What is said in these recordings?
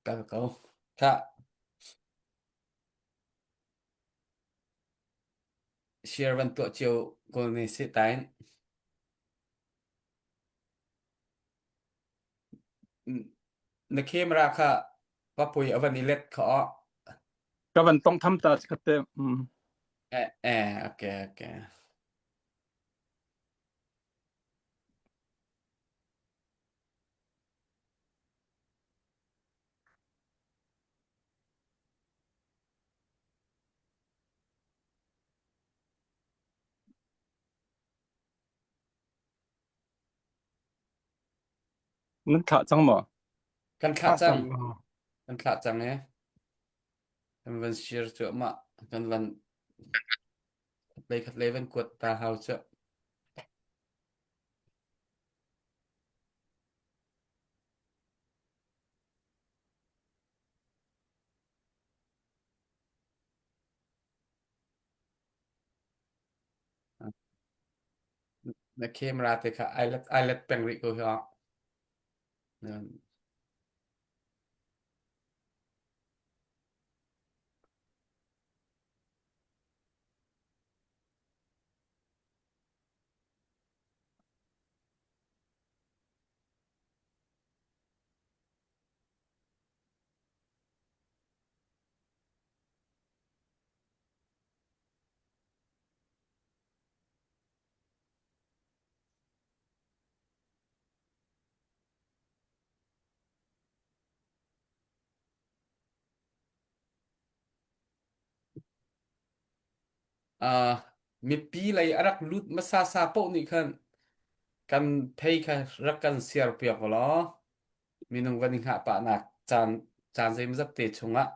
Kal ko. Khah. Share van tuah cio ko ne si tain. Na camera kha papui a van i let kha aw. Ka van tong tham ta chikat te. Mm. Eh, eh, okay, okay. Nan thlah cang maw? Kan thlah cang. Kan thlah cang e. Kan van share cuahmah. Kan van khat lei khat lei van kuat ta hau cu. Na camera te kha ai let ai let peng rih ko hi. Uh, mipi lei a rak lut hmasa sa paoh nih khan kan phei kha rak kan siar piak law minung van i hngah pahnak caan caan zeimawzat te chungah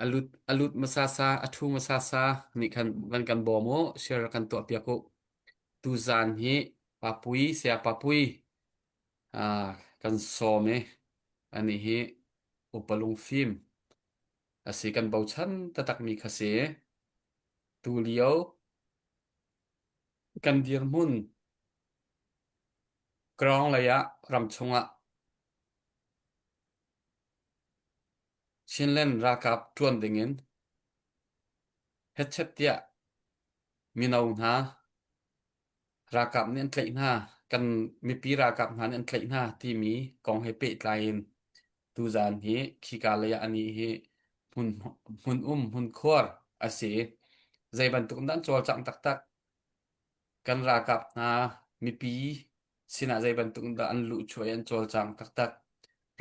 A lut a lut hmasa sa a ṭhu hmasa sa nih khan van kan bawm u share kan tuah piak u. Tuzaan hi Papui saya Papui ah kan sawm i anih hi upa lungfim a si kan bochan taktakmi kha si. Tulio kan dirhmun Krawng lei ah ramchung ah Chinland ralkap ṭuan dingin hetchet tiah mino hna ralkap nih an tlaih hna, kan mipi ralkap hna nih an tlaih hna timi kong he pehtlai in tuzaan hi khika lei ah anih hi hmun hmun um hmun khuar a si. Zei bantuk in dah an cawlcangh taktak? Kan ralkap hna mipi sinah zei bantuk in dah an luhchuah i an cawlcang taktak?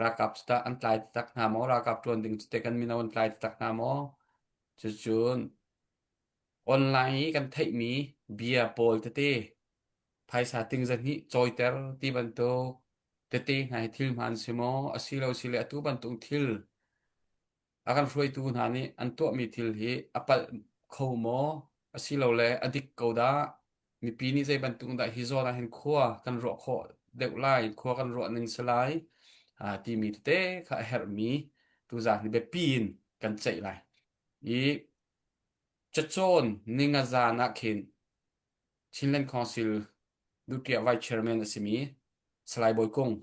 Ralkap cu tah an tlai taktak hna maw? Ralkap ṭuan ding cu teh kan mino an tlai taktak hna maw? Cucun online i kan theihmi bia pawl tete phaisa ting zahnih cawiter ti bantuk tete hna hi thil hmaan si maw? Asilo sile atu bantuk thil a kan hruaitu hna nih an tuahmi thil hi a palh kho maw asilole a dik ko dah mipi nih zei bantuk dah hi zawn ah hin khua kan ruah khawh deuh lai khua kan ruah ning si lai timi tete kha a herhmi tuzaan hi biapi in kan ceih lai i cacawn ninga zan ah khin Chinland Council Nuclear Vice Chairman a simi Salai Bawi Kung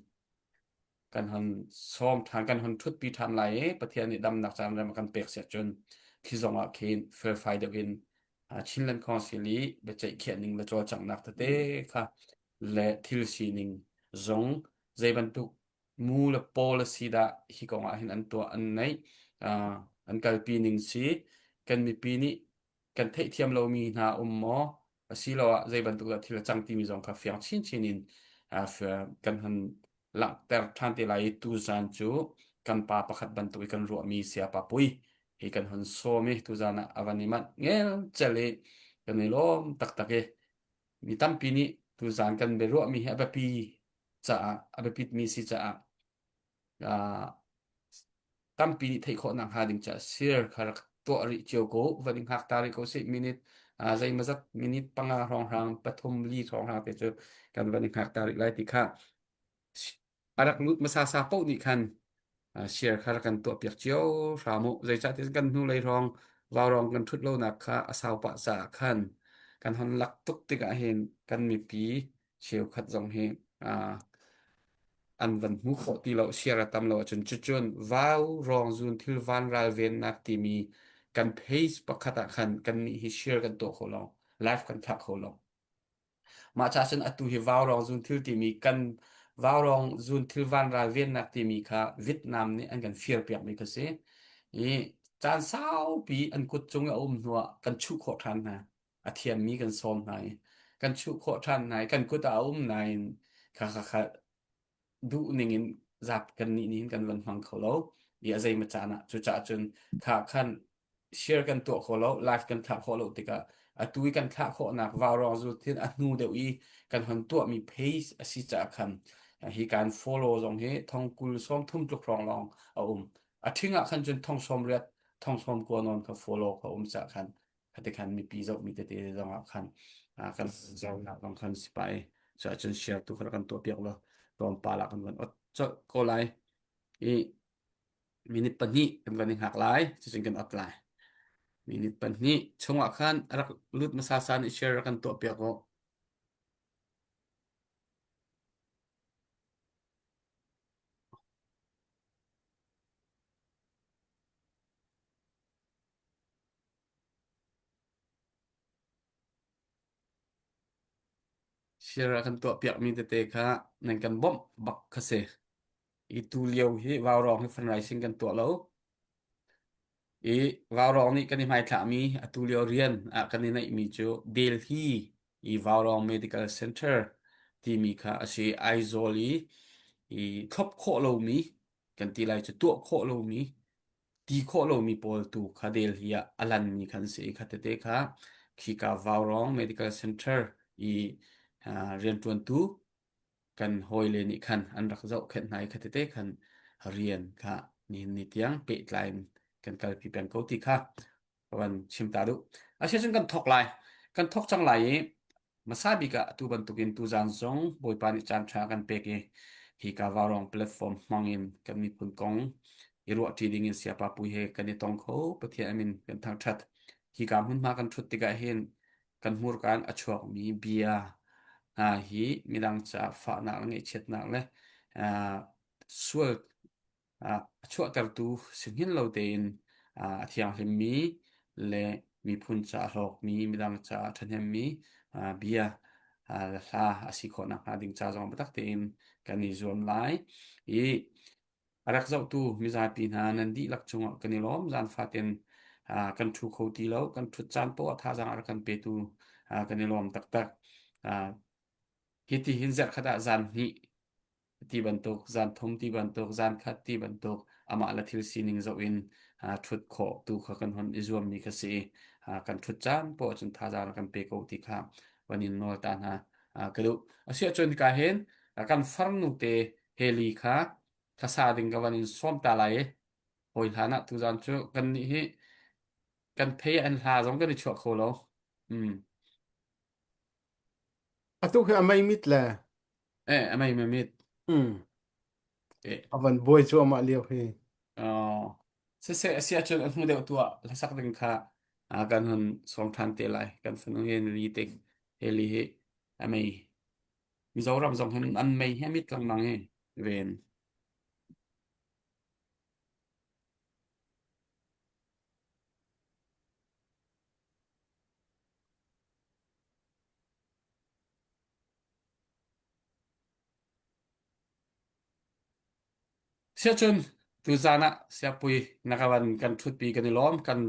kan hon sawm ṭhan kan hon ṭhutpi ṭhan lai i Pathian nih damnak caan rem a kan pek siah cun khi zong ah khin felfai deuh in Chinland Council i biaceih khiah ning le cawlcanghnak tete kha le thil sining zong zei bantuk mu le policy dah hi kong ah hin an tuah an neih an kalpi ning si kan mipi nih kan theihthiam lomi hna um maw asiloah zei bantuk dah thil a cang timi zong kha fiang chinchin in kan hun langhter ṭhan te lai i tuzan cu kan pa pakhat bantuk i kan ruahmi Sayapa Pui hi kan hun sawm i tuzan ah a van i manh ngelcel i kan i lawm taktak i mi tampi nih tuzan kan biaruahmi hi a biapi caah a biapitmi si caah tampi nih theih khawh nakhnga ding caah share kha rak tuah rih cio ko van i hngak ta rih ko sih minute zeimawzat minute panga hrawnghrang pathum li hrawnghrang te cu kan van i hngak ta rih lai ti kha. A rak lut hmasa sa paoh nih khan share kha rak kan tuahpiak cio hram u. Zeicahtiah kan hnulei hrawng vaurawng kan ṭhut lonak kha a sau pah caah khan kan hon lak tuk tikah hin kan mipi cheukhat zong hi an van hmu khawh ti lo share a tam lo ahcun cucun vaurawng zun thil van ralvennak timi kan page pakhat ah khan kannih hi share kan tuah kho lo live kan thlah kho lo. Mah ca cun atu hi vaurawng zunthil timi kan vaurawng zunthil vanral vennak timi kha Vietnam nih an kan firpiakmi kha si. I caan saupi an kut cung i a um hnuah kan chuh khawh ṭhan hna. A thiammi kan sawm hna i kan chuh khawh ṭhan hna i kan kut ah a um nain kha kha kha duh ning in zap kan nih nih hin kan van hmang kho lo i a zeimaw caan ah cucaah cun kha khan share kan tuah kho lo live kan thlah khawh lo tikah atu i kan thlah khawhnak vaurawng zu thin a hnu deuh i kan hon tuahmi page a si caah khan hi kan follow zong hi thong kul sawm thum tluk hrawng lawng a um a ṭhing ah khan cun thong sawm riat thong sawm kua nawn kha follow kha um caah khan khati khan mipi zohmi tete zong ah khan kan zohnak zong khan sipai so ahcun share tu kha kan tuah piak lo tlawmpal ah kan van ot colh ko lai i minute pahnih kan van i hngak lai cucun kan ot lai minute pahnih chungah khan rak lut hmasa san i share kan tuah piak u Share a kan tuahpiakmi tete kha nan kan bawmh bak kha si. I tu lio hi vaurawng hi fundraising kan tuah lo. I vaurawng nih kan i hmaithlahmi atu lio rian ah kan i neihmi cu Delhi i Vaurawng Medical Center timi kha a si. Aizawl i i thlop khawh lomi kan ti lai cu tuah khawh lomi ti khawh lomi pawl tu kha Delhi ah a lanmi khan si i kha tete kha khika Vaurawng Medical Center i rianṭuantu kan hawile nih khan an rak zohkhenh hna i kha tete khan rian kha nihin ni tiang pehtlai in kan kalpi peng ko ti kha ka van chim ta duh. Asicun kan thawk lai. Kan thawk cang lai i hmasa bik ah atu bantukin tuzaan zong Bawipa nih caan ṭha kan pek i hika Vaurawng platform hmang in kan miphun kong i ruahṭi ding in Sayapa Pui he kan i tong kho. Pathian a min kan thangṭhat. Hika hmunhma kan ṭhut tikah hin kan hmurka in a chuakmi bia hna hi midang caah fahnak le ngaihchiatnak le sual a chuahtertu si hngin lo tein a thianghlimmi le miphun ca a hlawkmi, midang ca a ṭhahnemmi bia le hla a si khawh nakhnga ding ca zong biatak tein kan i zuam lai. I a rak zohtu mizapi hna nan dihlak cungah kan i lawm. Zan fatin kan ṭhu kho ti lo. Kan ṭhut caan poah thazaang a rak kan petu kan i lawm taktak. Hiti hin zarhkhat ah zan hnih ti bantuk, zan thum ti bantuk, zan khat ti bantuk amah le thil sining zoh in ṭhut khawh tu kha kan hon i zuammi kha si i kan ṭhut caan poah cun thazaang kan pe ko ti kha van in nawl ta hna ka duh. Asiahcun hika hin kan farnu te Heli kha thlasa ding ka van in sawm ta lai i hawi hlan ah tuzan cu kannih hi kan phei an hla zong kan i chuah kho lo. Mm. Atu khi a mei mit le. Eh, a mei mit. Mm. Eh. A van buai cu amah lio hi. Oh. Siseh a si ahcun a hnu deuh tu ah hlasak ding kha kan hun sawm ṭhan te lai. Kan fanu hi li te heli hi a mei. Mizoram zong hin an mei hi a mit lengmang hi ven. Siacun tuzaan ah siapui na ka van kan ṭhutpi kan i lawm kan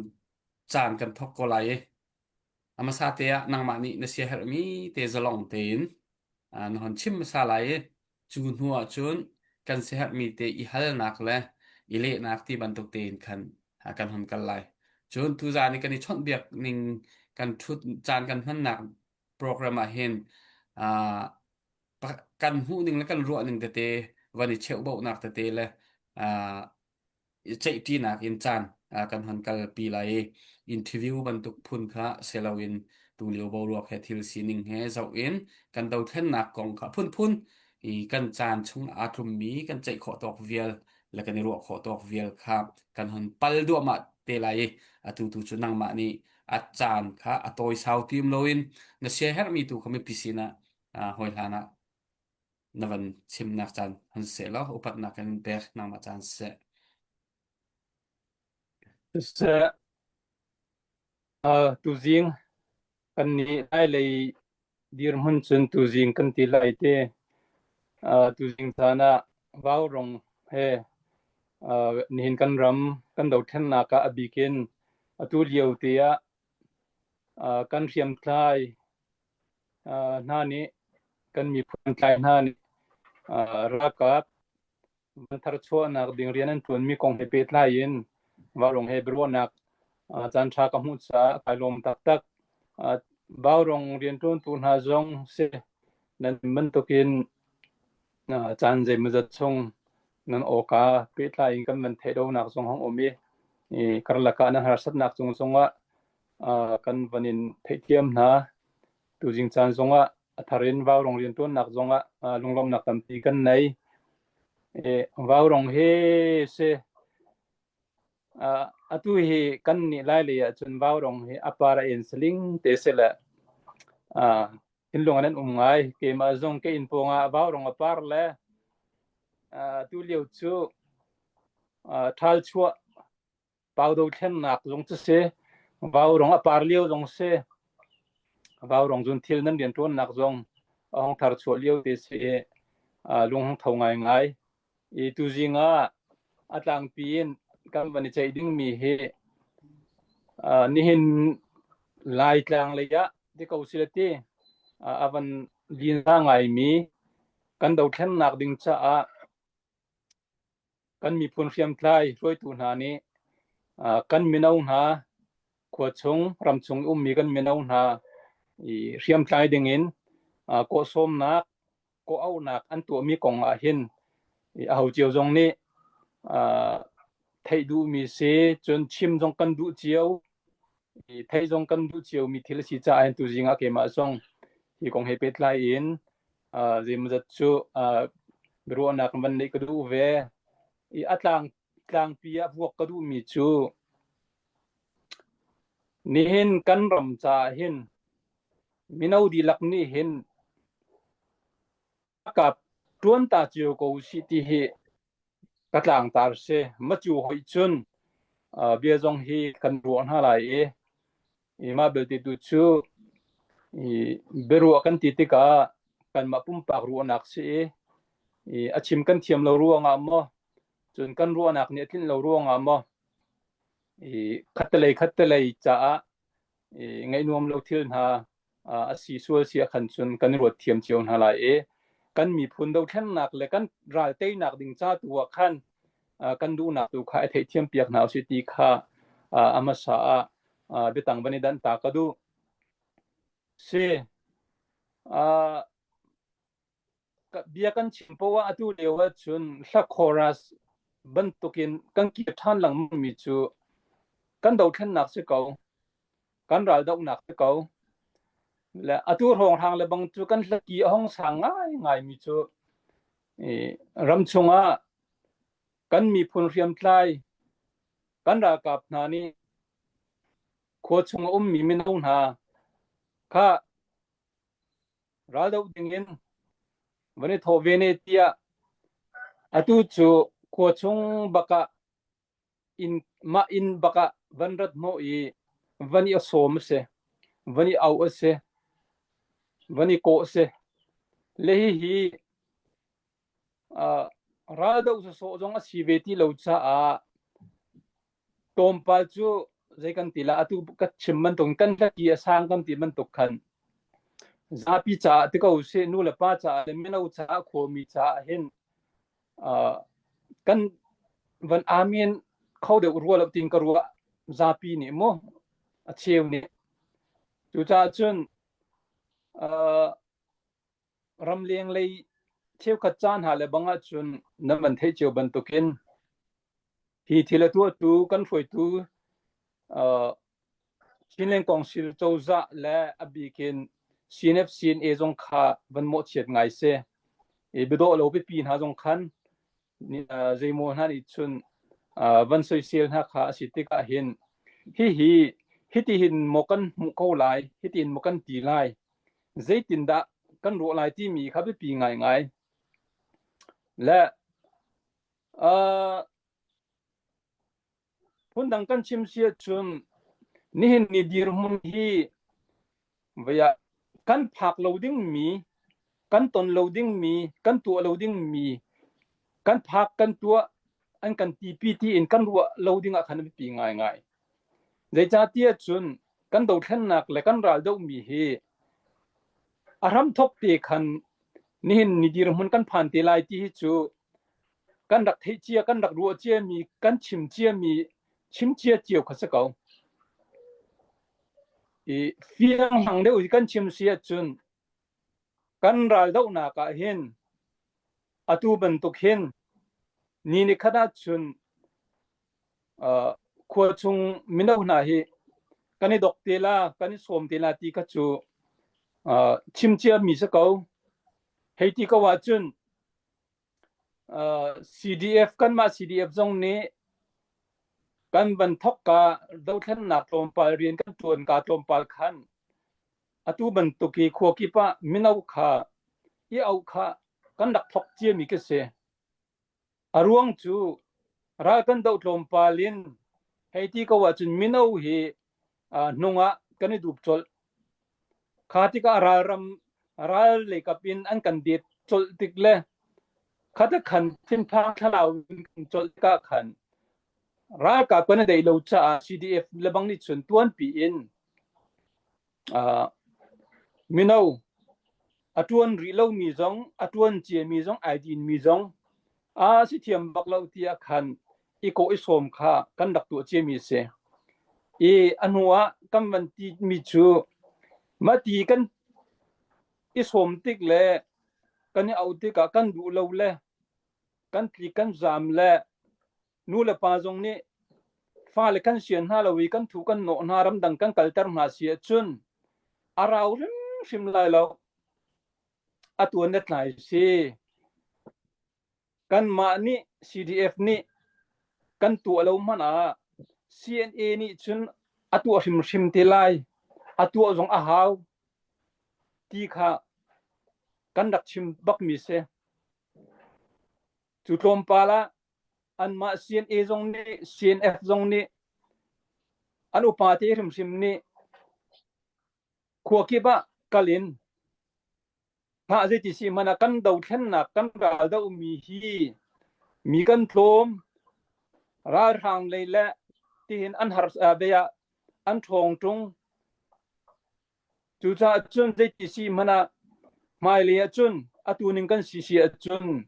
caan kan thawk ko lai i a hmasa te ah nangmah nih na siaherhmi te zalong tein na hon chim hmasa lai i cu hnu ah cun kan siaherhmi te i halnak le i lehnak ti bantuk tein khan kan hon kal lai. Cun tuzaan i kan i chawnhbiak ning kan ṭhut caan kan hmannak program ah hin kan hmuh ning le kan ruah ning tete van i cheuhbauhnak tete le ceihṭinak in caan kan hon kalpi lai i interview bantuk phun kha si loin tulio boruak he thil sining he zoh in kan dothlennak kong kha phunphun I kan caan chung aa tlummi kan ceih khawh tawk vial le kan i ruah khawh tawk vial kha kan hun pal duahmah te lai i atu tu cu nangmah nih a caan kha a tawi sau tim loin na siaherhmi tu kha mipi sinah hawi hlan ah na van chimnak caan hun seh law upatnak kan in pek nangmah caan seh. Siseh, tuzing kan nih lailei dirhmun cun tuzing kan ti lai te. Tuzing caan ah vaurong he nihin kan ram kan dothlennak ah a bik in atu lio te ah kan hriamtlai hna nih kan miphun tlai hna nih ralkap van tharchuahnak ding rian an ṭuanmi kong he pehtlai in Vaurawng he biaruahnak caanṭha ka hmuh caah kai lawm taktak. Vaurawng rianṭuantu hna zong si nan bantukin caan zeimawzat chung nan awka pehtlai in kan van theih lonak zong hong um i karlak ah nan harsatnak cung zongah kan van in theihthiam hna. Tuzing caan zongah a thar in vaurong rianṭuannak zongah lunglawmhnak tampi kan nei. Vaurong hi si atu hi kan nih Lailei ahcun vaurong hi a par a en saling te si le thinlung an um ngai. Keimah zong ka inn pawng ah vaurong a par le tu lio cu ṭhal chuah Pau dothlennak zong cu si, vaurong a par lio zong si, vaurong zun thil nan rianṭuannak zong a hong thar chuah lio te si i lung hong tho ngaingai. I tuzing ah a tlangpi in kan van i ceih dingmi hi nihin Laitlang lei ah ti ko sila ti a van lin ngaimi kan dothlennak ding caah Kan miphun hriamtlai hruaitu hna nih kan mino hna khuachung ramchung ummi kan mino hna i hriamtlai dingin kawhsawmnak kawhauhnak an tuahmi kong ah hin aho cio zong nih theih duhmi si cun chim zong kan duh cio theih zong kan duh ciomi thil a si caah hin tuzing ah keimah zong hi kong he pehtlai in zeimawzat cu biaruahnak van neih ka duh ve. I a tlang tlangpi ah vuak ka duhmi cu nihin kan ram caah hin mino dihlak nih hin kap ṭuan ta cio ko usih ti hi ka tlangtar si. Macu hoih cun bia zong hi kan ruah hna lai i i mah belte tu cu i biaruah kan ti tikah kanmah pumpak ruahnak si i, i a chim kan thiam lo ruangah maw cun kan ruahnak nih a tlinh lo ruangah maw i khattelei khattelei caah i ngaih nuam lo thil hna a si sual si ah khan cun kan i ruat thiam cio hna lai i kan miphun dothlennak le kan ral teinak ding ca tu ah khan kan duhnak tu kha i theihthiam piak hna usih ti kha a hmasa ah biatang van i danh ta ka duh. Si bia kan chim poah atu lio ahcun hla chorus bantukin kan kir ṭhan lengmangmi cu kan dothlennak si ko kan raldohnak si ko le atu hrawnghrang le bang cu kan hlaki a hong sang ngaingaimi cu ram chungah kan miphun hriamtlai kan ralkap hna nih khua chung a ummi mino hna kha raldoh dingin van i thawh ve ne tiah atu cu khua chung bakah inn mah inn bakah van rat hnawh i van i sawm a si van i auh a si van i kawh a si le hihi uh, raldoh sawsawh zong a si ve ti lo caah tlawmpal cu zei kan ti la atu ka chim bantuk kan hlaki a sang kan ti bantuk khan zapi caah ti ko sih nu le pa caah le mino caah khuami caah hin uh, kan van amen kho deuh rua lo tin ka ruah zapi nih mu a cheu nih cucaah cun uh, ramleng lei cheukhat caan hna le bang ahcun nan van theih cio bantukin hi thil a tuahtu kan hruaitu uh, Chinland Council cozah le a bikin CNF CNA zong kha van mawhchiat ngai si. I biadawh lo pipi hna zong khan zeimaw hna nih cun van soisel hna kha a si tikah hin hihi hitihin maw kan hmuh ko lai, hitihin maw kan ti lai, zeitindah kan ruah lai timi kha biapi ngaingai. Le uh, Phundang kan chim si ahcun nihin ni dirhmun hi vei ah kan phak lo dingmi, kan ton lo dingmi, kan tuah lo dingmi, kan phak kan tuah an kan tipi tiin kan ruah lo ding ah khan a biapi ngaingai. Zeicahtiah cun kan dothlennak le kan ral dohmi hi a hramthok te khan nihin ni dirhmun kan phan te lai ti hi cu kan rak theih cia kan rak ruah ciami kan chim ciami chim cia cio kha si ko i fiang hlang deuh i kan chim si ahcun kan ral dohnak ah hin atu bantuk hin ni ni khat ahcun uh, khua chung mino hna hi kan i dok te la kan i sawm te la ti kha cu uh, chim cia mi si ko hei ti ko ahcun CDF kanmah CDF zong nih kan van thawk ka dothlennak tlawmpal rian kan ṭuan ka tlawmpal khan atu bantuk i khua kip ah mino kha i auh kha kan rak thawk ciami ka si. A ruang cu ral kan doh tlawmpal in hei ti ko ahcun mino hi hnung ah kan i dup colh. Kha tikah ralram ral leikap in an kan det colh tik le khata khan thinphang thlalau in kan colh tikah khan ralkap kan i deih lo caah CDF lebang nih cun tuanpi in mino a ṭuan rih lomi zong a ṭuan ciami zong ai dinmi zong a si thiam bak lo tiah khan i kawh i sawm kha kan rak tuah ciami a si. I a hnu ah kan van timi cu mati kan i sawm tik le kan i auh tikah kan duh lo le kan tlik kan zaam le nu le pa zong nih fale kan sian hna lo i kan thu kan nawh hna ramdang kan kalter hna si ahcun a rau hrimhrim lai lo. A tuan na tlai si. Kanmah nih CDF nih kan tuah lo hmanh ah CNA nih cun a tuah hrimhrim te lai. A tuah zong a hau ti kha kan rak chim bakmi si. Cu tlawmpal ah anmah CNA zong nih CNF zong nih an upa te hrimhrim nih khua kip ah kal in hngah zeiti si hmanh ah kan dothlennak kan ral dohmi hi mi kan tlawm ralhrang lei le tihin an har bei ah an ṭhawng ṭung cucaah cun zeiti si hmanh ah hmailei ah cun atu ning kan si si ahcun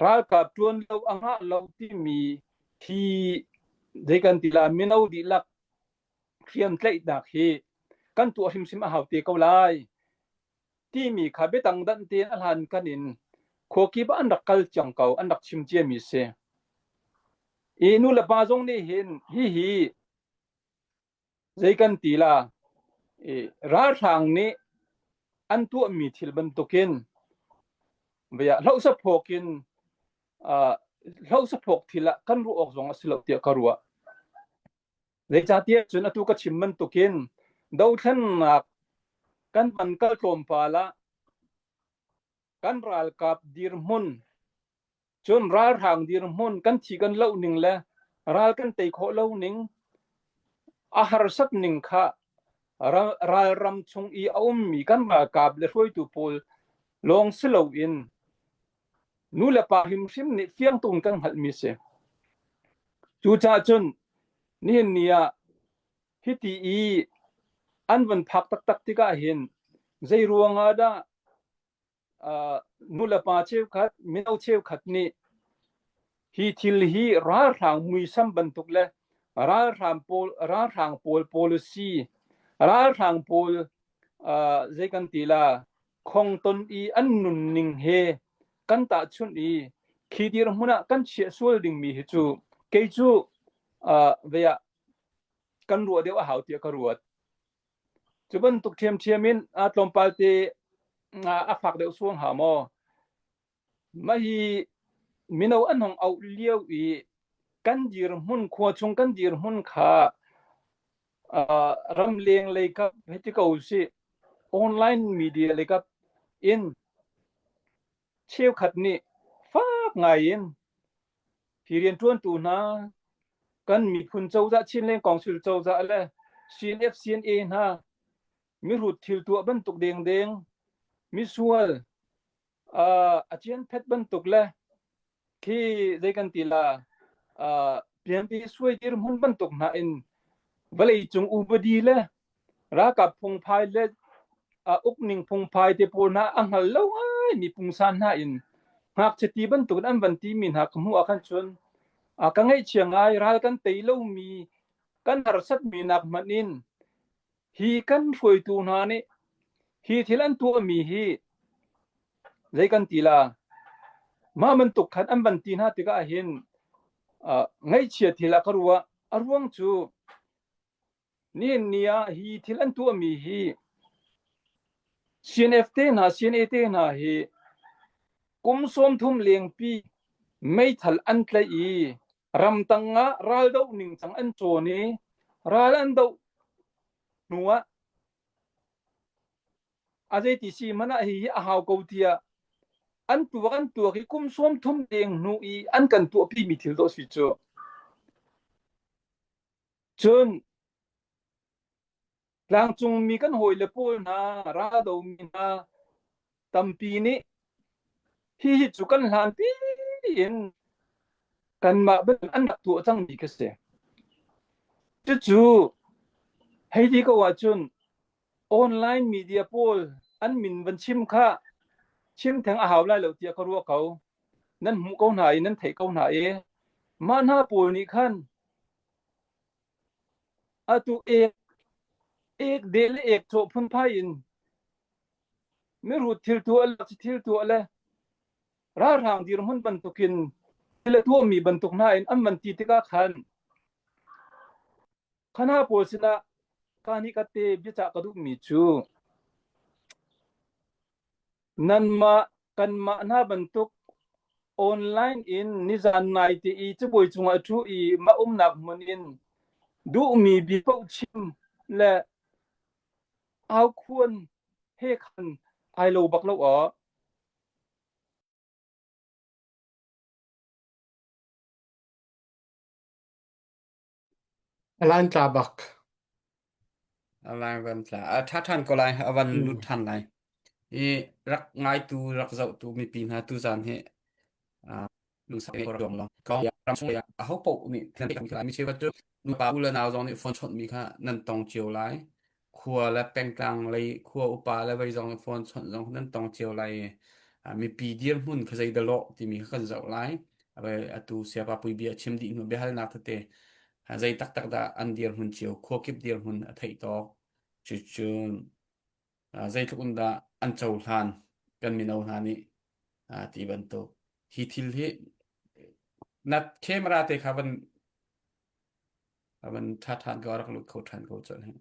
ralkap ṭuan lo a ngah lo timi hi zei kan ti la mino dihlak hriamtlaihnak hi kan tuah hrimhrim a hau te ko lai timi kha biatang danh tein a hlan kan in khuakip ah an rak kal cang ko an rak chim ciami si i nu le pa zong nih hin hihi zei kan ti la i ralhrang nih an tuahmi thil bantukin via hlohsaphawk in hlohsaphawk thil ah kan ruah awk zong a si lo tiah ka ruah Zeicahtiah cun atu ka chim bantukin dothlennak kan van kal tlawmpal ah kan ralkap dirhmun cun ralhrang dirhmun kan thi kan loh ning le ral kan tei khawh lo ning a harsat ning kha ralram chung i a ummi kan ralkap le hruaitu pawl lawng si loin nu le pa hrimhrim nih fiang tuk in kan hngalhmi a si. Cucaah cun nihin ni ah hiti i an van phak taktak tikah hin zei ruangah dah uh, nu le pa cheukhat mino cheukhat nih hi thil hi ralhrang muisam bantuk le ralhrang pawl ralhrang pawl policy ralhrang pawl uh, zei kan ti la khongton i an nunning he kan tahchunh i khi dirhmun ah kan chiah sual dingmi hi cu kei cu uh, vei ah kan ruah deuh a hau tiah ka ruat. Cu bantuk ṭhiamṭhiam in tlawmpal te a fak deuh suang hnga maw? Mah hi mino an hong auh lio i kan dirhmun khua chung kan dirhmun kha uh, ramleng lei kap hei ti ko usih online media lei kap in cheukhat nih fak ngai in hi rianṭuantu hna kan miphun cozah Chinland Council cozah le CNF CNA hna mihrut thil tuah bantuk dengdeng misual uh, a cian phet bantuk le khi zei kan ti la uh, pianpi suai dirhmun bantuk hna in vawlei cung upadi le ralkap phungphai le uh, ukning phungphai te pawl hna a hngal lo ngai mi pungsan hna in ngakchia ti bantuk in an van ti mi hna ka hmuh ah khan cun uh, ka ngaihchia ngai ral kan tei lo mi kan harsat mi nak hmanh in Hi kan hruaitu hna nih hi thil an tuahmi hi zei kan ti la? Mah bantuk khan an van ti hna tikah hin uh, ngaihchia thil ah ka ruah. A ruang cu nihin ni ah hi thil an tuahmi hi CNF te hna, CNA te hna hi kum 30 lengpi meithal an tlaih i ramtang ah raldoh ningcang an cawn i ral an doh hnuah a zeiti si hmanh ah hihi a hau ko tiah an tuak an tuak i kum 30 deng hnu i an kan tuahpi mi thil dawh si cu. Cun Tlangcungmi kan hawile pawl hna, raldomi hna tampi nih hihi cu kan hlanpi in kanmah bantuk an rak tuah cangmi khi si. Cucu hei ti ko ahcun online media pawl an min van chim kha chim theng a hau lai lo tiah ka ruah ko. Nan hmuh ko hna i nan theih ko hna i mah hna pawl nih khan Atu ek ek de le ek cawh phunphai in mihrut thil tuah le thil tuah le ralhrang dirhmun bantukin thil a tuahmi bantuk hna in an van ti tikah khan khana pawl sinah ka nih ka te biacah ka duhmi cu Nanmah kanmah hna bantuk online in nizan naite i cabuai cungah ṭhu i mah umnak hmun in duhmi bia paoh chim le aukhuan he khan ai lo bak lo aw. A lan tla bak. A lai van tla. A ṭha ṭhan ko lai. A van lut Mm. ṭhan lai. I rak ngaitu, rak zohtu mipi hna tuzaan hi lungsau ruang long. Ram chung ah aho paoh nih nan theih lai. Mi cheukhat cu nupa u le nau zong nih phone chawnhmi kha nan tong cio lai. Khua le pengtlang lei khua upa le vei zong nih phone chawnh zong nan tong cio lai. Mipi dirhmun kha zei dah lawh timi kha kan zoh lai. Atu siapa pui bia chim dih hnu biahalnak tete zei taktak dah an dirhmun cio khua kip dirhmun a theih tawk. Cucun zeitluk in dah an cohlan kan mino hna nih ti bantuk. Hi thil hi na camera te kha van van ṭha ṭhan ko rak lut kho ṭhan ko cun hi.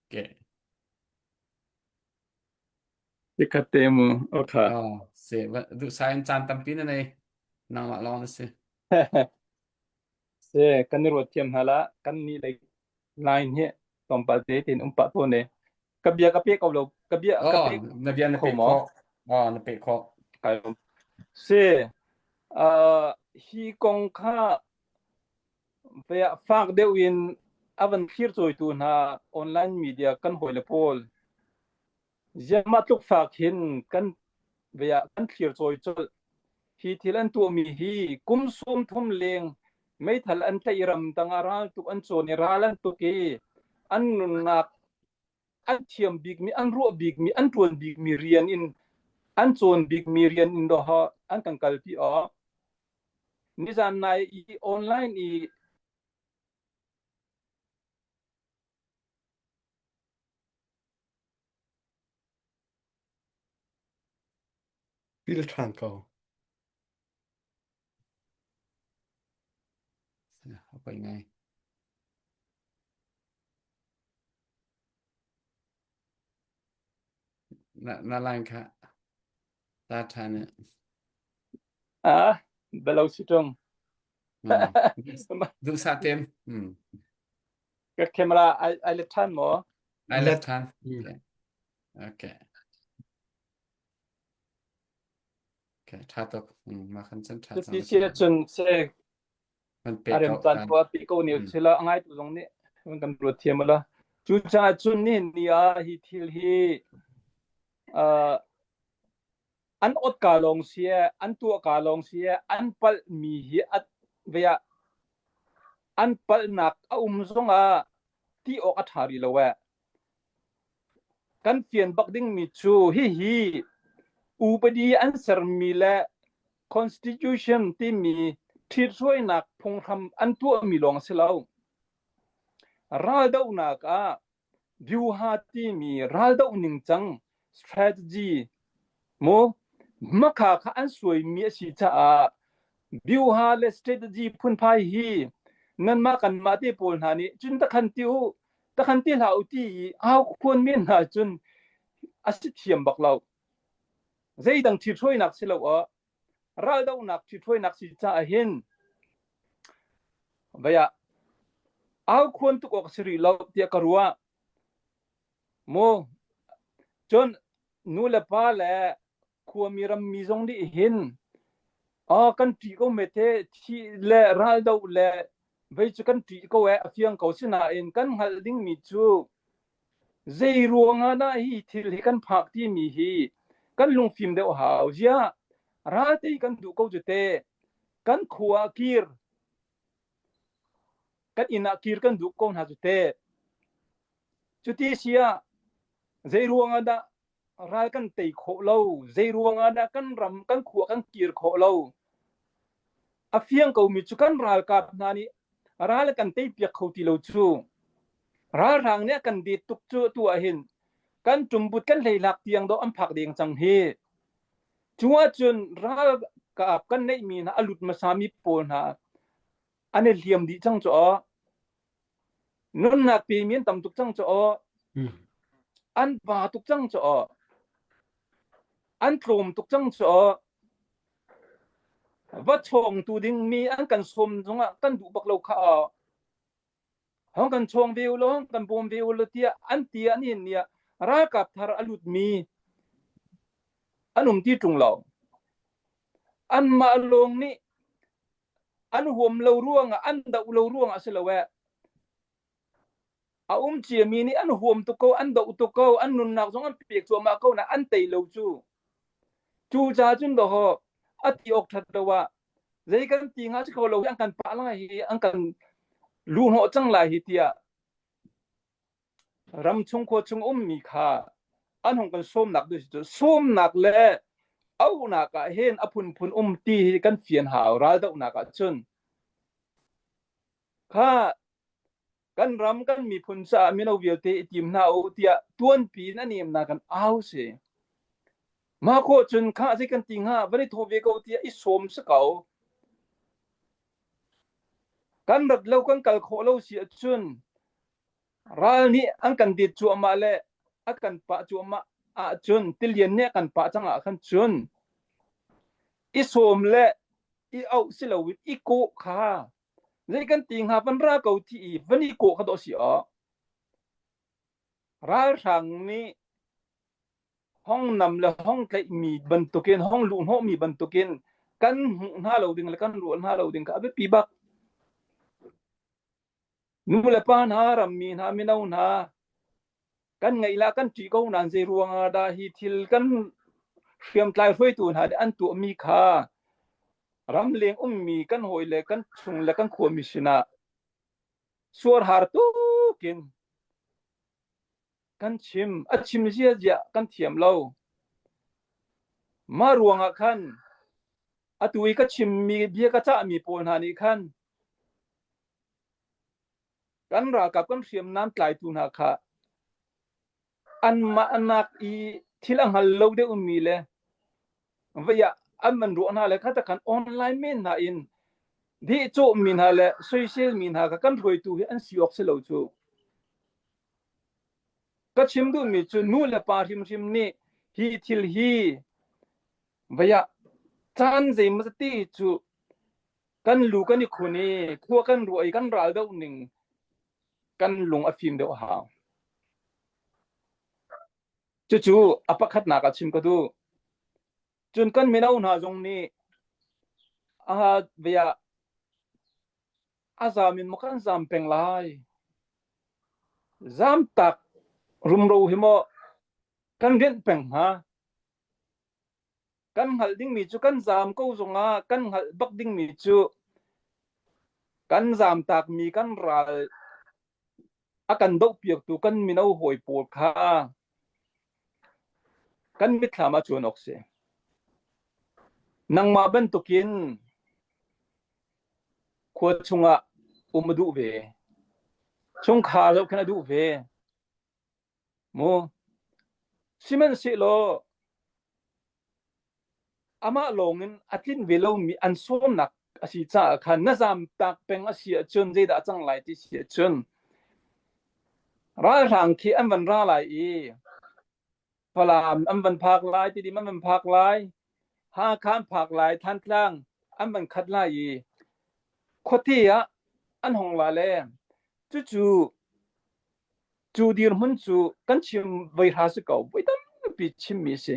Okay. Tikhat te mu. Okay. Oh, se duh sai in caan tampi na nei. Nangmah lawng na si. Se kan i ruat thiam hna la kan ni lei line hi tlawmpal te tin um pah tawn e. Ka bia ka pe ko lo ka bia ka Oh, pe na bia na kho pe maw? khawh. Oh, na pe khawh. Kai Se uh, hi kong kha fak deuh in a van thlir cawitu hna online media kan hawile pawl ziangmah tluk fak hin kan kan thlir cawi colh. Hi thil an tuahmi hi kum 30 leng meithal an tlaih ramdang ah raltuk an cawn i ral an tuk i an nunnak an thiam bikmi an ruah bikmi an ṭuan bikmi rian in an cawn bikmi rian in dawh an kan kalpi awk. Nizan nai i online i Pil ṭhan ko. A poi ngai. Na, na line kha. La ṭhan eh. Ah, belo si ṭung. Duhsah tem. Hmm. Ka camera ai ai let ṭhan maw? Ai let ṭhan. Okay. Okay. Okay, ṭha tuk. Hmm, mah khan cun ṭha cang. Cuti si ahcun se Kan pe a rem ko. caan poah pi ko ni sila a ngaitu zong nih kan ruat thiam ala. Cucaah cun nihin ni ah hi thil hi uh, an ot ka lawng si e an tuah ka lawng si e an palh mi hi at ve ah an palhnak a um zong ah ti awk a ṭha rih lo e. Kan fian bak dingmi cu hihi upadi an sermi le constitution timi ṭhithruainak phunghram an tuahmi lawng a si lo. Raldohnak ah Vyuha timi raldoh ningcang strategy mu hmakha kha an suaimi a si caah vyuha le strategy phunphai hi nanmah kanmah te pawl hna nih cun takhan ti u takhan ti hlah u ti i au khuan men hna cun a si thiam bak lo. Zeidang ṭhithruainak si lo ah raldohnak ṭhithruainak si caah hin vei ah au khuan tuk awk a si rih lo tiah ka ruah. Mu cun nu le pa le khuami rammi zong nih hin ah kan ṭih ko mete thi le raldoh le vei cu kan ṭih ko e a fiang ko sinain kan hngalh dingmi cu zei ruangah dah hi thil hi kan phak timi hi kan lungfim deuh hau ziah ral tei kan duh ko cu te kan khua ah kir kan inn ah kir kan duh ko hna cu te cuti si ah zei ruangah dah ral kan tei khawh lo zei ruangah dah kan ram kan khua kan kir khawh lo a fiang komi cu kan ralkap hna nih ral kan tei piak kho ti lo cu ralhrang nih a kan det tuk cu tu ah hin kan ṭumbut kan hleihlak tiang dawh an phak deng cang hi cu ahcun ralkap kan neihmi hna a lut hmasami pawl hna an i hliam dih cang cu aw Nunnak pemi an tam tuk cang cu aw. An ba tuk cang cu aw. An tlawm tuk cang cu aw. Va chawngtu dingmi an kan sawm zongah kan duh bak lo kha aw. Hong kan chawng ve u law, hong kan bawm ve u law tiah an ti ah nihin ni ah ralkap thar a lutmi an um ti ṭung lo. Anmah lawng nih an huam lo ruangah an doh lo ruangah si lo eh a um ciami nih an huam tuk ko an doh tuk ko an nunnak zong an pek cuahmah ko na an tei lo cu cu ca cun doho a ti awk that lo ah zei kan ti nga si kho lo an kan pah lai hi an kan lu hnawh cang lai hi tiah Ramchung khuachung ummi kha an hung kan sawmnak ding cu sawmnak le auhnak ah hin a phunphun um ti hi kan fian hau raldohnak ah cun kha kan ram kan miphun caah mino vialte i tim hna u tiah tuanpi in a nemnak kan au si mah khawh cun kha zei kan ti hnga van i thaw ve ko tiah i sawm si ko kan rat lo kan kal khawh lo si ahcun Ral nih an kan det cuahmah le a kan pah cuahmah ahcun tilian nih a kan pah cang ah khan cun i sawm le i auh si loin i kawh kha zei kan ti hnga van ra ko ti i van i kawh kha dawh si awk. Ralhrang nih hong nam le hong tlaihmi bantukin hong luhhnawhmi bantukin kan hmuh hna lo ding le kan ruah hna lo ding kha a biapi bak. Nu le pa hna, rammi hna, mino hna, kan ngaih la kan ṭih ko nain zei ruangah dah hi thil kan hriamtlai hruaitu hna nih an tuahmi kha ramleng ummi kan hawi le kan chung le kan khuami sinah suarhar tukin kan chim a chim zia zia kan thiam lo mah ruangah khan atu i ka chimmi bia ka cahmi pawl hna nih khan Kan ralkap kan hriamnam tlaitu hna kha anmah nak i thil a hngal lo deuhmi le vei ah an man ruah hna le kha khan online men hna in dehcawhmi hna le soiselmi hna kha kan hruaitu hi an si awk si lo cu. Ka chim duhmi cu nu le pa hrimhrim nih hi thil hi. Vei ah caan zeimaw ti cu kan lu kan i khun i khua kan ruah i kan ral doh ning kan lung a fim deuh a hau. Cucu a pakhatnak ah chim ka duh. Cun kan mino hna zong nih a vei ah a zam in maw kan zam peng lai. Zamtak rumro hi maw kan rianh peng hnga. Kan hngalh dingmi cu kan zaam ko zongah kan hngalh bak dingmi cu kan zaamtakmi kan ral a kan dohpiaktu kan mino hawi pawl kha kan mitthlam ah cuan awk si. Nangmah bantukin khua chungah um a duh ve. Chungkhar zohkhenh a duh ve. Mu. Sihmanhsehlaw amah lawngin a tlinh ve lomi an sawmnak a si caah khan na zamtak peng a si ahcun zeidah a cang lai ti si ahcun ralhrang khi an van ra lai i Falam an van phak lai, Tidim an van phak lai, Hakha an phak lai, Thantlang an van khat lai i khuate ah an hong la le cucu Cu dirhmun cu kan chim voi hra si ko, voi tampi chimmi si.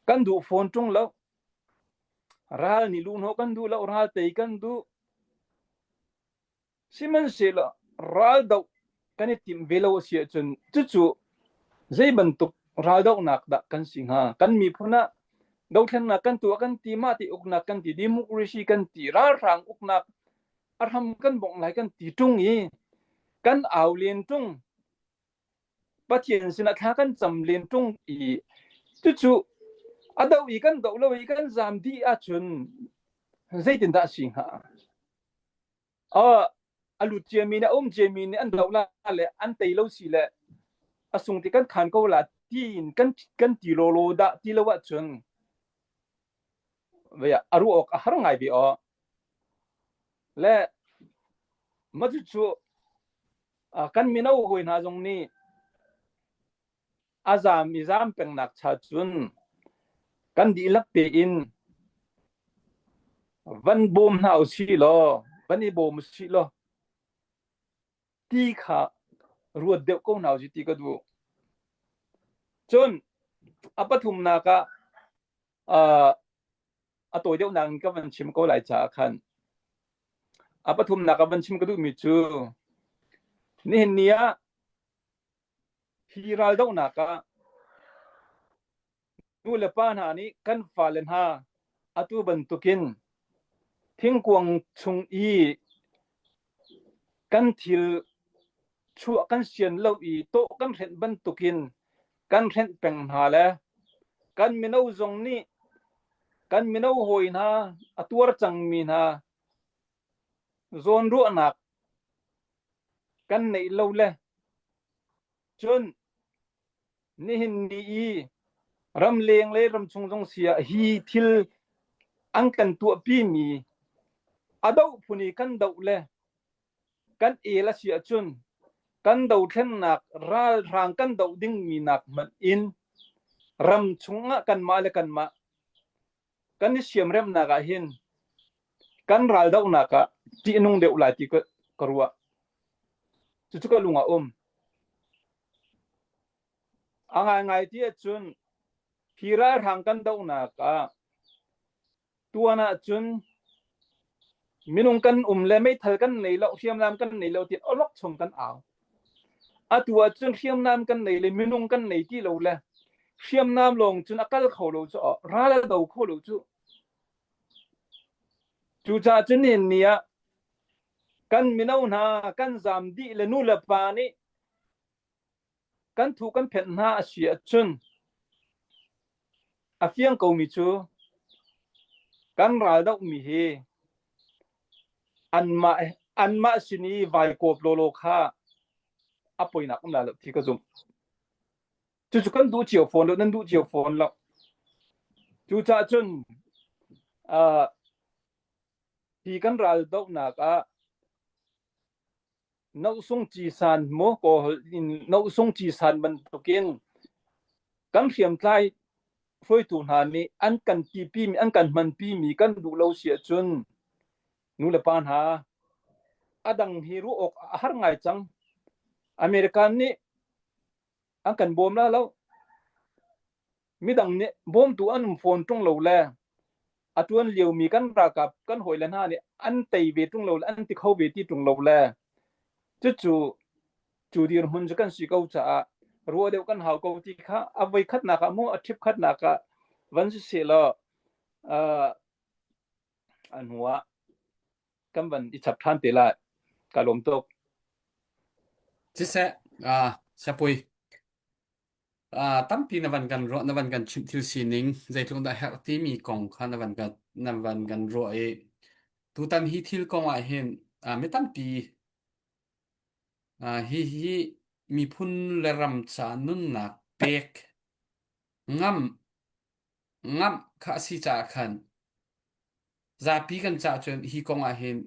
Kan duh fawn ṭung lo. Ral nih luhhnawh kan duh lo, ral tei kan duh. Sihmanhsehlaw ral doh kan i timh ve lo a si ahcun cucu zei bantuk raldohnak dah kan si hnga? Kan miphun ah dothlennak kan tuah kan ti, mah ti uknak kan ti, democracy kan ti, ralhrang uknak a hram kan bongh lai kan ti ṭung i kan au len ṭung Pathian sinah thla kan cam len ṭung i cucu a do i kan doh lo i kan zam dih ahcun zeitindah a si hnga? A lut ciami nih a um ciami nih an doh la le an tei lo si le a sung ti kan khan ko la tiin kan kan ti lawlaw dah ti lo ahcun a ruah awk a har ngai ve aw. Le mah cucu kan mino hawi hna zong nih a zaam i zaam pengnak cha cun kan dihlak tein van bawm hna usih law van i bawm usih law ti kha ruat deuh ko hna usih ti ka duh. Cun a pathumnak ah a tawi deuhnak in ka van chim ko lai caah khan a pathumnak a van chim ka duhmi cu nihin ni ah hi raldohnak ah nu le pa hna nih kan fale hna atu bantukin thingkuang chung i kan thil chuah kan sian lo i tawh kan hrenh bantukin kan hrenh peng hna le kan mino zong nih kan mino hawi hna a tuar cangmi hna zawnruahnak kan neih lo le cun nihin ni i ramleng le ramchung zong si ah hi thil an kan tuahpimi a doh phun i kan doh le kan el a si ahcun kan dothlennak ralhrang kan doh dingmi nak hmanh in ram chungah kanmah le kanmah kan i siamremnak ah hin kan raldohnak ah ṭih a nung deuh lai ti ka, ka ruah. Cucu ka lung ah um. A ngaingai ti ahcun hi ralhrang kan dohnak ah Tuan ahcun minung kan um le meithal kan nei lo, hriamnam kan nei lo tiin awlok chung kan au. Atu ahcun hriamnam kan nei le minung kan nei ti lo le hriamnam lawng cun a kal kho lo cu ral a do kho lo cu. Cucaah cun nihin ni ah kan mino hna kan zaam dih le nu le pa nih kan thu kan phenh hna a si ahcun a fiang komi cu kan ral dohmi hi anmah anmah sin i vai kawp lawlaw kha a poinak um lai lo ti ka zumh. Cucu kan duh cio fawn lo, nan duh cio fawn lo. Cucaah cun uh, hi kan ral dohnak ah Nohsung cisan maw Kawl in nohsung cisan bantukin kan hriamtlai hruaitu hna nih an kan tipimi an kan hmanpimi kan duh lo si ahcun nu le pa hna a dang hi ruah awk a har ngai cang. American nih an kan bawm la lo. Midang nih bawmtu an um fawn ṭung lo le a ṭuan liomi kan ralkap kan hawile hna nih an tei ve ṭung lo le an ti kho ve ti ṭung lo le cucu cu dirhmun cu kan si ko caah ruah deuh kan hau ko ti kha a voi khatnak ah maw a ṭhip khatnak ah van si seh law uh, a hnu ah kan van i chap ṭhan te lai. Ka lawm tuk. Siseh, uh, Siapui, uh, tampi na van kan ruah na van kan chimh thil sining zeitluk dah herh timi kong kha na van kan na van kan ruah i tutan hi thil kong ah hin uh, mi tampi uh, hi hi miphun le ram ca nunnak pek ngam ngamh kha a si caah khan zapi kan cah cun hi kong ah hin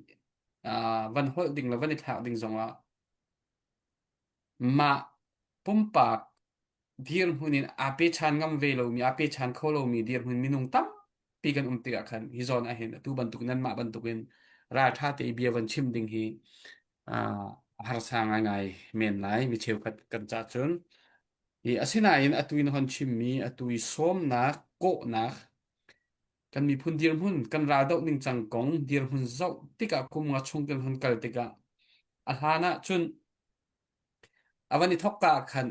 uh, van holh ding le van i thlak ding zongah mah pumpak dirhmun in aa pechan ngam ve lomi aa pechan kho lomi dirhmun minung tampi kan um tikah khan hi zawn ah hin atu bantuk nanmah bantukin ralṭha te i bia van chim ding hi uh, a harsa ngaingai men lai mi cheukhat kan cah cun i asinain atu in hon chimmi atu i sawmnak kawhnak kan miphun dirhmun kan raldoh ningcang kong dirhmun zoh tikah kum nga chung kan hon kal tikah a hlan ah cun a van i thawk ka ah khan